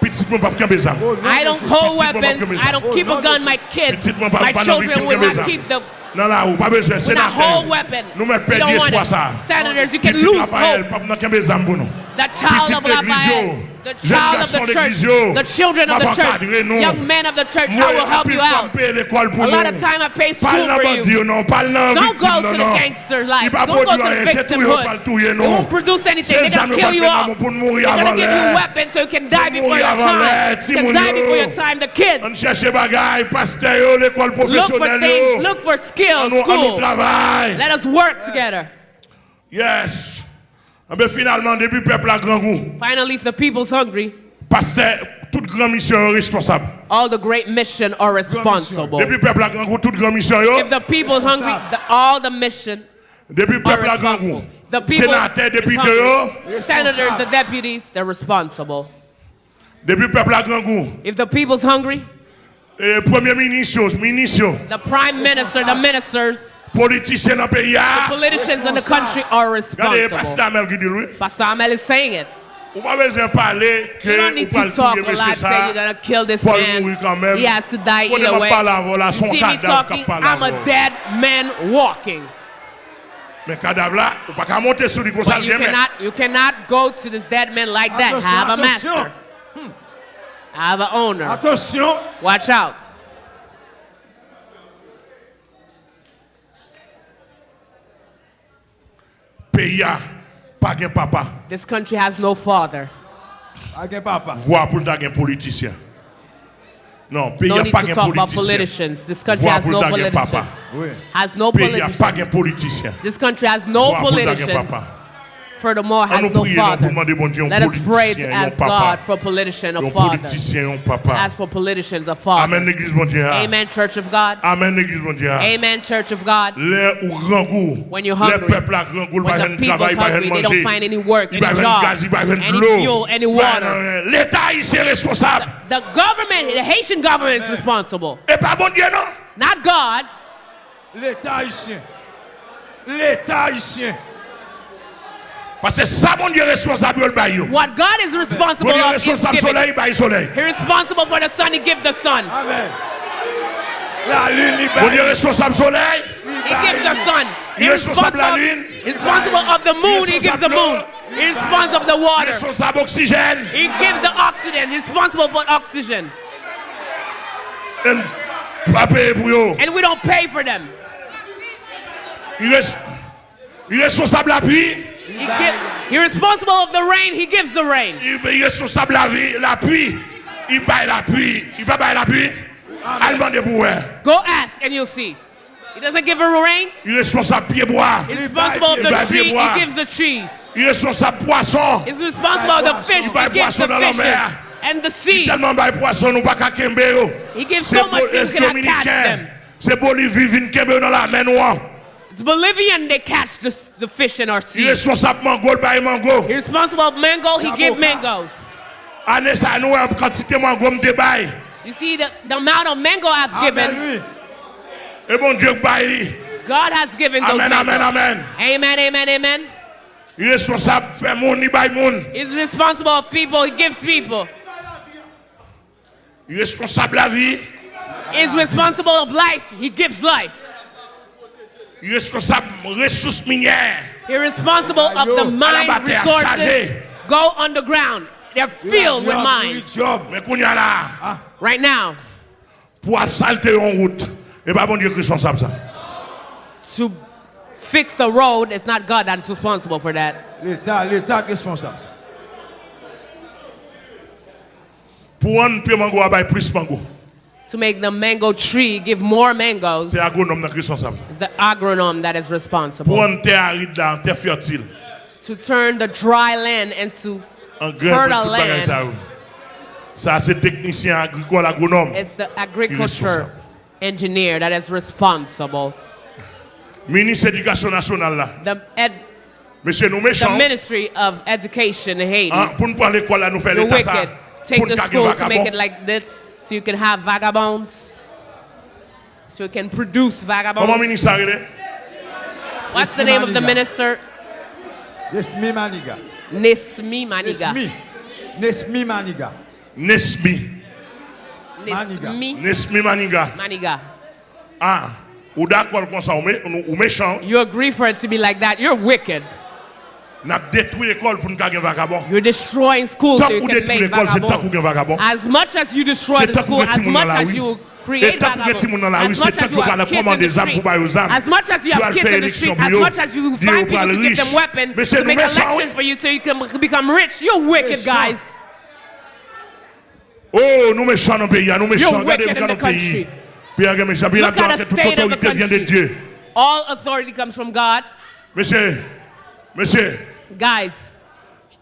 Pitit mwen p ap kenbe zam. I don't hold weapons. I don't keep a gun. My kid, my children will not keep the Nan lari, pa bezwen senatè. Nou mèt pèdi espwa sa. Pitit Raphaël p ap nan kenbe zam pou nou. Pitit legliz yo, jèn gason legliz yo, m ap ankadre nou. M voye anpil fwa m peye lekòl pou nou. Pa al nan bandi yo non, pa al nan viktim nan non. Li pa pwodui anyen, se touye yo pral touye nou. Se zam yo pral peye nan men pou n mouri avan lè. Pou n mouri avan lè, timoun yo. Ann chèche bagay, pastè yo, lekòl pwofesyonèl yo. Ann nou, ann nou travay. Yes. Anben finalman, depi pèp la grangou, pastè, tout gran misyon yo responsab. Depi pèp la grangou, tout gran misyon yo. Depi pèp la grangou, senatè, depite yo. Depi pèp la grangou, e, premye minis yo, minis yo, politisyen nan peyi a. Gade, e pastè Amel ki di l, wi. Ou pa bezwen pale ke ou pral touye mesye sa. Fò l mouri kanmenm. Kote m ap pale avè w la, se yon kadav k ap pale avè w. Men kadav la, ou pa ka monte sou li konsa, l gen men. Atasyon, atasyon. Peyi a pa gen papa. This country has no father. Vwa pou l ta gen politisyen. Non, peyi a pa gen politisyen. Vwa pou l ta gen papa. Peyi a pa gen politisyen. Vwa pou l ta gen papa. Ann nou priye non pou n mande Bondye yon politisyen, yon papa. Yon politisyen, yon papa. Amèn legliz Bondye a. Amèn legliz Bondye a. Lè ou grangou, lè pèp la grangou, li pa jwenn travay, li pa jwenn manje, li pa jwenn gaz, li pa jwenn dlo, li pa jwenn anyen. Leta ayisyen responsab. E pa Bondye non. Leta ayisyen. Leta ayisyen. Paske sa Bondye responsab yo, l bay yo. Bondye responsab solèy, li bay solèy. Bondye responsab solèy, li responsab lalin, li responsab dlo, li responsab oksijèn. E n pa peye pou yo. And we don't pay for them. Li res- Li responsab lapli. He responsable of the rain, he gives the rain. Li responsab lavi, lapli. Li bay lapli. Li pa bay lapli. Al mande pou wè. Go ask and you'll see. He doesn't give a rain. Li responsab pyebwa. He's responsible of the tree, he gives the trees. Li responsab pwason. He's responsible of the fish, he gives the fishes. And the sea. Li tèlman bay pwason, nou pa ka kenbe yo. He gives so much, you cannot catch them. Se Bolivi vin kenbe yo nan lamè nou an. It's Bolivian they catch the, the fish in our sea. Li responsab mango, l bay mango. He responsible of mango, he give mangoes. Ane sa a, nou wè kantite mango m te bay. You see the, the amount of mango I've given. E Bondye k bay li. God has given those mangoes. Amèn, amèn, amèn. Amen, amen, amen. Li responsab fè moun, li bay moun. He's responsible of people, he gives people. Li responsab lavi. Is responsible of life. He gives life. Li responsab resous minyè. He responsible of the mine resources. Go underground. They're filled with mines. Men kounye a la. Right now. Pou asfalte yon wout, e pa Bondye k responsab sa. To fix the road, it's not God that is responsible for that. Leta, leta k responsab sa. Pou rann pye mango a bay plis mango. To make the mango tree give more mangoes. Se agwonòm nan k responsab. It's the agronome that is responsible. Pou rann tè arid la an tè fètil. To turn the dry land into fertile land. Angrè pou tout bagay sa yo. Sa se teknisyen agrikòl agwonòm. It's the agriculture engineer that is responsible. Minis edikasyon nasyonal la. The ed Mesye, nou mechan. The Ministry of Education in Haiti. Ah, pou n pran lekòl la, nou fè leta sa. Pou n ka gen vakabon. Like this, so you can have vagabonds. So you can produce vagabonds. Kòman minis sa rele? What's the name of the minister? Nesmy Maniga. Nesmy Maniga. Nesmy. Nesmy Maniga. Nesmy. Nesmy Maniga. Maniga. Ah. Ou dakò l konsa, ou, me, ou mechan. You agree for it to be like that. You're wicked. N ap detwi lekòl pou n ka gen vagabon. You're destroying schools so Tank you ou can detwi make lekòl, se tank ou vagabond. Gen vagabon. As much as you destroy Se the tank ou school, Gen as timoun nan much as lari. You E create tank ou gen vagabond, timoun nan lari, as se much as tank you yo pral have ap kids in kòmande the zam street, pou ba yo as zam. Much as you Pou have al kids fè in the street, eleksyon pou as yo. Much as you Di yo find people pral to give rich. Them weapons Mesye, to nou make mechan, action wi. For you so you can become rich. You're wicked, guys. Oh, nou mechan nan peyi a, nou mechan. You're Gade wicked nou in the nan peyi. Country. Peyi a gen mechan, peyi a Look at gen the tout state of the otorite vyen de country. Dye. All authority comes from God. Mesye, mesye, Guys,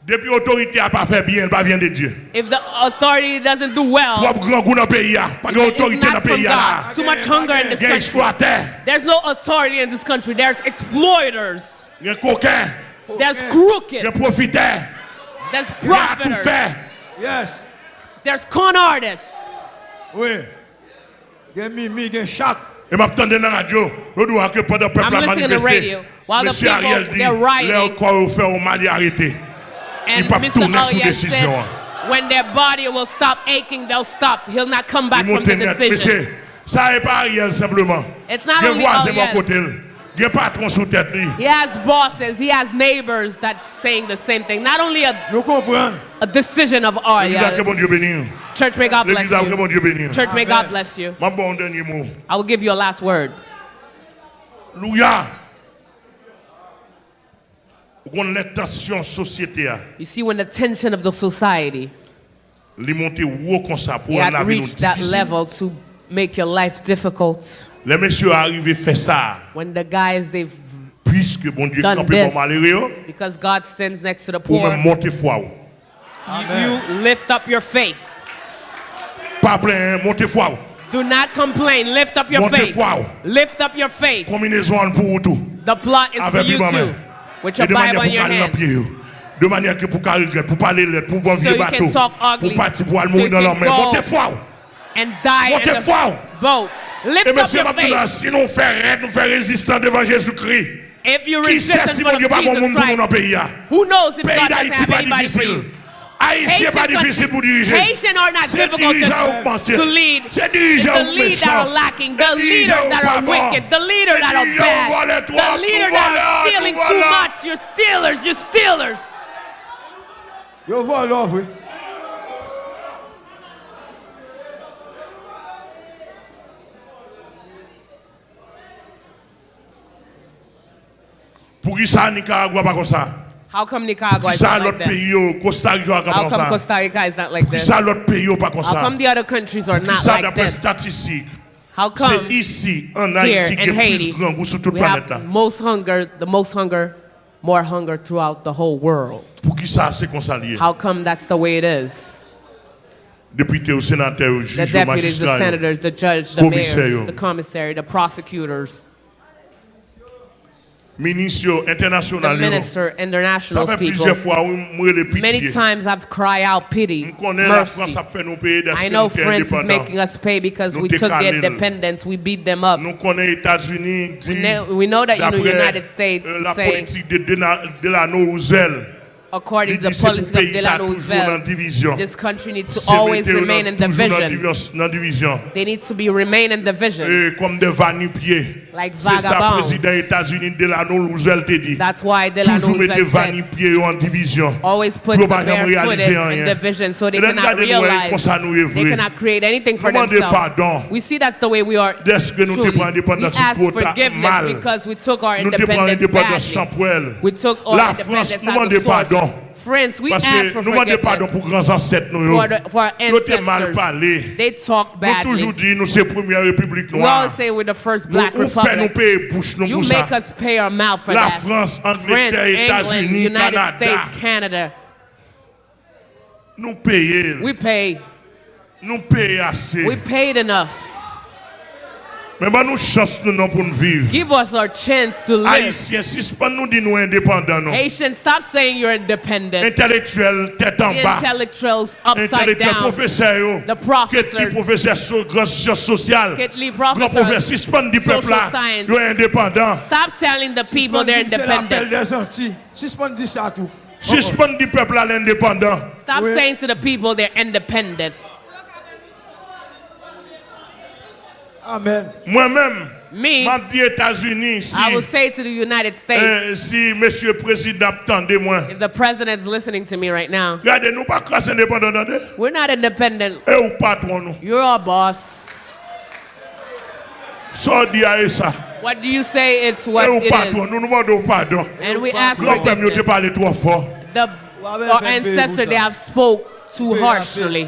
depi otorite a pa fè byen, l pa vyen de Dye. If the authority doesn't do well, Twòp grangou nan peyi a. Pa gen then it's otorite nan not from peyi a la. God. Too much hunger in this Gen country. Eksplwatè. There's no authority in this country. There's exploiters. Gen koken. There's crooked. Gen pwofitè. There's Gen atoufè. Profiters. There's con artists. Wi. Gen mimi, gen chak. E m ap tande nan radyo, yo di w ke pandan pèp la ap manifeste, Mesye Ariel di, lè kò yo fè yo mal, y arete. And Li p ap Mister tounen sou Ariel desizyon an. Said, when their body will stop aching, they'll stop. He'll not come back from the decision. Mesye, sa e pa Ariel senpleman. Gen vwazen bò kote l. Gen patwon sou tèt li. He has bosses, he has neighbors that's saying the same thing. Not only a, Nou konprann. A decision of Ariel. Legliz la, ke Bondye beni w. Church, may God bless you. Legliz la, ke Bondye beni w. Church, may God bless you. M ap ba w yon dènye mo. I will give you a last word. Louya. Ou konn lè tansyon sosyete a. You see, when the tension of the society Li monte wo konsa pou rann lavi nou difisil. Level to make your life difficult. Lè mesye yo arive fè sa, When the guys, they've piske Bondye kanpe bò malere yo, because God stands next to the poor, ou poor, menm monte fwa w. You, you lift up your faith. Pa plenyen, monte fwa w. Do not complain. Lift up your faith. Monte fwa w. Lift up your faith. Konminezon an pou ou tou. The plot is for you too. Avè Bib an men. With your Bible in your hand. E de manyè pou w ka al nan pye yo. De manyè ke pou w ka regrèt, pou w pale lèd, pou w pran vye bato, pou w pati, pou w al mouri nan lanmè. Monte fwa w. Monte fwa w. E mesye, m ap di w la, si nou fè rèd, nou fè rezistan devan Jezikri, kisès, si Bondye pa ban moun pou nou nan peyi a? Peyi Dayiti pa difisil. Ayisyen pa difisil pou dirije. Se dirijan yo k manke. Se dirijan yo k mechan. Se dirijan yo k pa bon. Se dirijan yo vòlè twòp. Nou vòlè, nou vòlè. Yo vòlè vre. Poukisa Nikaragwa pa konsa? How come Nicaragua is not like this? Poukisa lòt peyi yo, Costa Rica pa konsa? How come Costa Rica is not like this? Poukisa lòt peyi yo pa konsa? How come the other countries are not like this? Poukisa, daprè estatistik, se isi an Ayiti ki gen plis grangou sou tout planèt la? How come here in Haiti we have most hunger, the most hunger, more hunger throughout the whole world? Poukisa se konsa l ye? How come that's the way it is? Depite yo, senatè yo, jij yo, majistra yo, komisè yo. The deputies, the senators, the judge, the mayors, the commissary, the prosecutors. Minis yo, entènasyonal yo. Sa fè plizyè fwa, wi, m rele pitye. Many times I've cried out pity, mercy. M konnen Lafrans ap fè nou peye dèske nou te endepandan. Nou te kale l. Nou konnen Etazini di, daprè, euh, la politik de Dena-, Delano Roosevelt, li di se pou peyi sa toujou nan divizyon. Se mete yo toujou nan divizyon, nan divizyon. E kòm de va-nu-pieds. Se sa prezidan Etazini Delano Roosevelt te di. Toujou mete va-nu-pye yo an divizyon. Pou yo pa janm reyalize anyen. E lè n gade nou wè e konsa nou ye vre. Nou mande padon. Dèske nou te pran endepandans nou twò ta, mal. Nou te pran endepandans san pwèl. Lafrans, nou mande padon. Paske nou mande padon pou gran zansèt nou yo. Yo te mal pale. Nou toujou di nou se premyè repiblik nwa. Ou fè nou peye bouch nou pou sa. Lafrans, Angletè, Etazini, Kanada. Nou peye l. Nou peye ase. Men ban nou chans nou non pou n viv. Ayisyen, sispann nou di nou endepandan non. Entèlektyèl tèt anba. Entèlektyèl, pwofesè yo, Kate Lee, pwofesè gran syans sosyal, gran pwofesè, sispann di pèp la yo endepandan. Sispann di se lapèl dèzanti. Sispann di sa tou. Sispann di pèp la l endepandan. Stop saying to the people they're independent. Amen. Mwen menm, Me, m ap di Etazini, si, I will say to the United States, eh, si mesye prezidan ap tande mwen, if the president is listening to me right now, gade, nou pa klas endepandan, tande. We're not independent. E ou patwon nou. You're our boss. Sa w di a e sa. What do you say? It's what it is. E ou patwon nou, nou mande w padon. And we ask forgiveness. Granpè m yo te pale twò fò. The, our ancestors, they have spoke too harshly.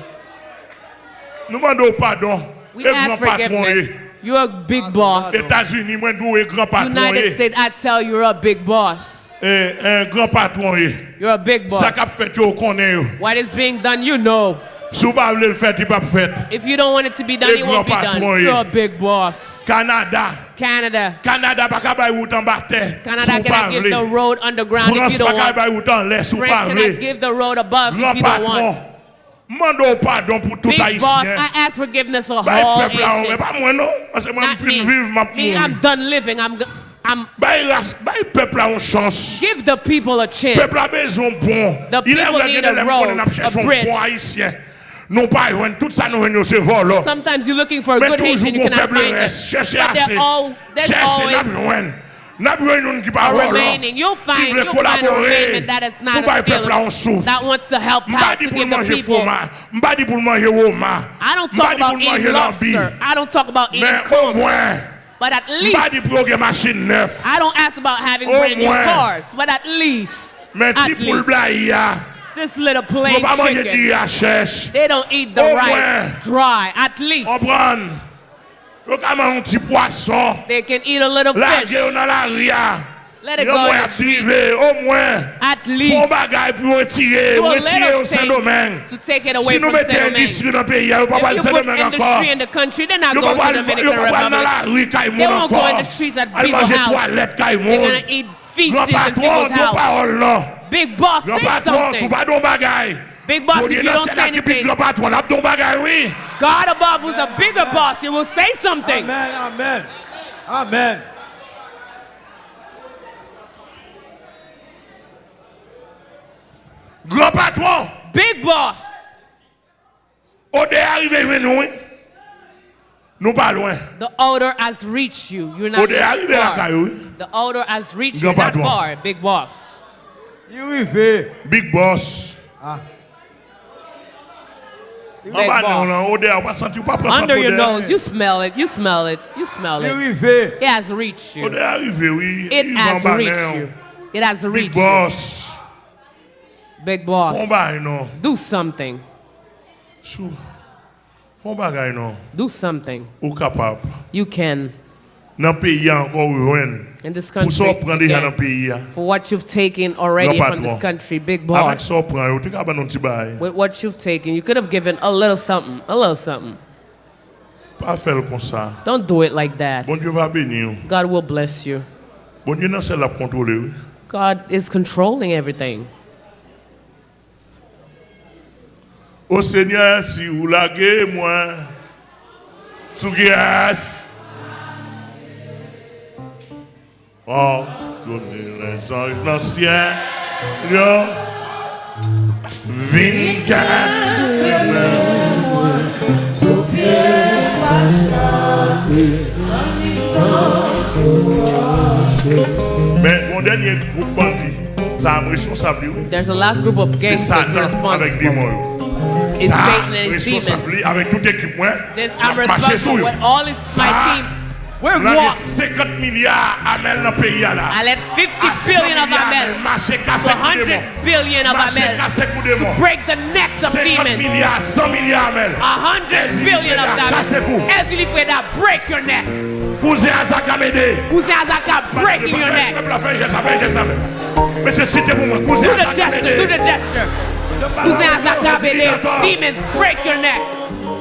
Nou mande w padon. We ask forgiveness. E gran patwon ye. You're a big boss. Etazini, mwen di w, e gran patwon ye. United States, I tell you, you're a big boss. E, e, gran patwon ye. You're a big boss. Sa k ap fèt yo, ou konnen yo. What is being done, you know. Si w pa vle l fèt, li p ap fèt. If you don't want it to be done, it won't be done. E gran patwon ye. You're a big boss. Kanada. Canada. Kanada pa ka bay wout anba tè si w pa vle. Canada cannot give the road underground if you don't want. Frans pa ka bay wout anlè si w pa vle. France cannot give the road above if you don't want. Gran patwon. M mande w padon pou tout Ayisyen. Big boss, I ask forgiveness for all Haitians. Bay pèp la yon, e pa mwen non. Paske mwen m fin viv, m ap mouri. Not me. Me, I'm done living. I'm, g- I'm Bay ras, bay pèp la yon chans. Give the people a chance. Pèp la bezwen yon pon. The people need a road, a bridge. Ilè ou wè gen lè m konnen n ap chèche yon pon Ayisyen. Nou pa jwenn, tout sa nou jwenn yo se vòlò. Sometimes you're looking for a good Haitian, you cannot find it. Men toujou gon fèb rès. Chèche ase. But there al-, there's always Chèche, n ap jwenn. N ap jwenn youn ki pa vòlò, ki vle kolabore pou bay pèp la yon souf. M pa di pou l manje fwomaj, m pa di pou l manje woma, m pa di pou l manje lanbi. Men omwen, m pa di pou yo gen machin nèf. Omwen, men ti poul blayi a, pou yo pa manje diri a chèch, omwen, konprann. Yo ka manyen yon ti pwason. They can eat a little fish. Lage yo nan lari a. Let it go in the street. Yo wè y ap drive, omwen. At least. Fè yon bagay pou yo retire, do a little thing to take it away from Sendomeng. Retire yo Sendomeng. Si nou mete endistri nan peyi a, yo pa pral Sendomeng ankò. If you put industry in the country, they're not going to Dominican Republic. Yo pa pral, yo pa pral nan lari kay moun ankò. They won't go in the streets at people's house. Al manje twalèt kay moun. They're gonna eat feces in people's house. Gran patwon, di yon pawòl non. Big boss, say something. Gran patwon, si w pa di yon bagay, Big boss, if you don't say anything, Bondye nan syèl la ki pi gran patwon, l ap di yon bagay, wi. God above, who's a bigger boss, he will say something. Amen, amen, amen. Gran patwon. Big boss. Odè a rive jwenn ou, wi. Nou pa lwen. The odor has reached you. You're not far. Odè a rive lakay ou, wi. The odor has reached you. Gran patwon. Not far, big boss. Li rive. Big boss. Ah. Anba nen w lan, odè a, ou pa santi, ou pa pran santi odè a. Under your nose, you smell it, you smell it, you smell it. Li rive. It has reached you. Odè a rive, wi. It has reached you. It has reached you. Big boss. Big boss. Fè yon bagay non. Do something. Sou. Fè yon bagay non. Do something. Ou kapab. You can. Nan peyi a ankò ou jwenn. In this country, you can. Pou sa w pran deja nan peyi a. For what you've taken already from this country, big boss. Gran patwon. Avèk sa w pran yo, ou te ka ban nou ti bagay. With what you've taken, you could have given a little something, a little something. Pa fè l konsa. Don't do it like that. Bondye va beni w. God will bless you. Bondye nan syèl la ap kontwole, wi. God is controlling everything. O Senyè, si ou lage mwen sou grès, òdone lèzanj nan syèl yo vin kenbe mwen sou pye m pa chape nan mitan kou an. Men, yon dènye gwoup bandi. Sa a m responsab li, wi. There's a last group of gangsters responsible. Se Satan avèk demon yo. It's Satan and his demons. Sa a m responsab li avèk tout ekip mwen. This I'm responsible with all his, my team. Sa a, we're walk. M lage senkant milya amèl nan peyi a la. I let fifty billion of amèl. A san milya amèl. Mache kase kou demon. Mache kase kou demon. To break the necks of demons. Senkant milya, san milya amèl. A hundred billion of amèl. Ezili Freda, kase kou. Ezili Freda, break your neck. Kouzen Azaka, m ede. Kouzen Azaka, breaking your neck. Pèp la fè jès la, fè jès la, men. Mesye, site pou mwen. Kouzen Azaka, m ede. Do the gesture, do the gesture. Kouzen Azaka, m ede. Demons, break your neck.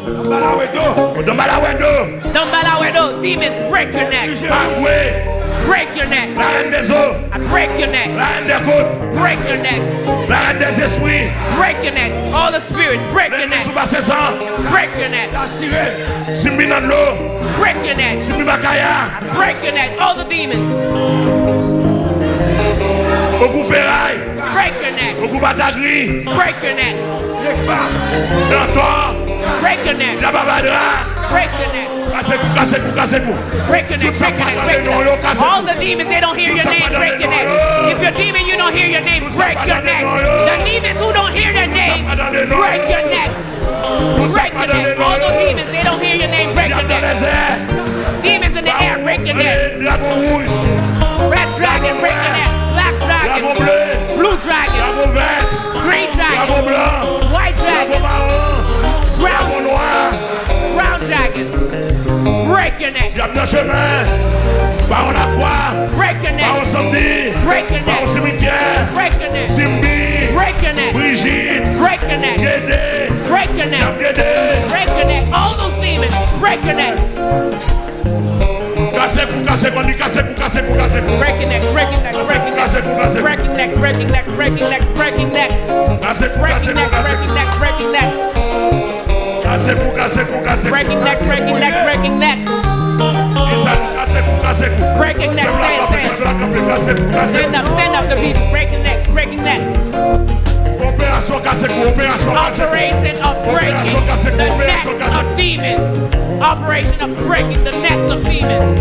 Dambala Wedo. Dambala Wedo. Dambala Wedo, demons, break your neck. Magwe. Break your neck. La reine des eaux. I break your neck. La reine des côtes. Break your neck. La reine des esprits. Break your neck. All the spirits, break your neck. Legliz ou pase san. Break your neck. La sirèn. Si m vin nan dlo. Break your neck. Si m vin Makaya. Break your neck. All the demons. Ogou Feray. Break your neck. Ogou Batagri. Break your neck. Dantò. Break your neck. Dababadra. Break your neck. Kase kou, kase kou, kase kou. Break your neck, break your neck, break your neck. All the demons, they don't hear your name, break your neck. If you're a demon, you don't hear your name, break your neck. The demons who don't hear their name, break your neck. Break your neck. All the demons, they don't hear your name, break your neck. Demons in the air, break your neck. Red dragon, break your neck. Black dragon, blue dragon, green dragon, white dragon, brown, brown dragon. Break your neck. Diab nan chemen. Bawon Lakwa. Break your neck. Bawon Sanmdi. Break your neck. Bawon Simityè. Break your neck. Simbi. Break your neck. Brijit. Break your neck. Gede. Break your neck. Diab Gede. Break your neck. All those demons, break your neck. Kase kou, kase kou, kase kou, kase kou. Break your neck, break your neck, break your neck. Kase kou, kase kou, kase kou. Breaking necks, breaking necks, breaking necks, breaking necks. Kase kou, kase kou, kase kou. Breaking necks, breaking necks, breaking necks, breaking necks. Breaking necks, breaking necks, breaking necks. Kase kou, kase kou, kase kou. Breaking necks, stand, stand. Stand up, stand up, the people. Breaking necks, breaking necks. Operasyon kase kou, operasyon kase kou. Operation of breaking the necks of demons. Operation of breaking the necks of demons.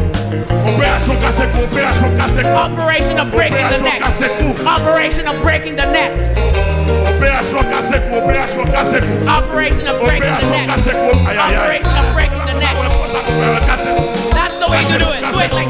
Operasyon kase kou, operasyon kase kou. Operation of breaking the necks. Operasyon kase kou. Operation of breaking the necks. Operasyon kase kou, operasyon kase kou. Operation of breaking the necks. Operasyon kase kou. Ay, ay, ay. Operation of breaking the necks. Sa wè konsa, operasyon kase kou. That's the way to do it. Do it like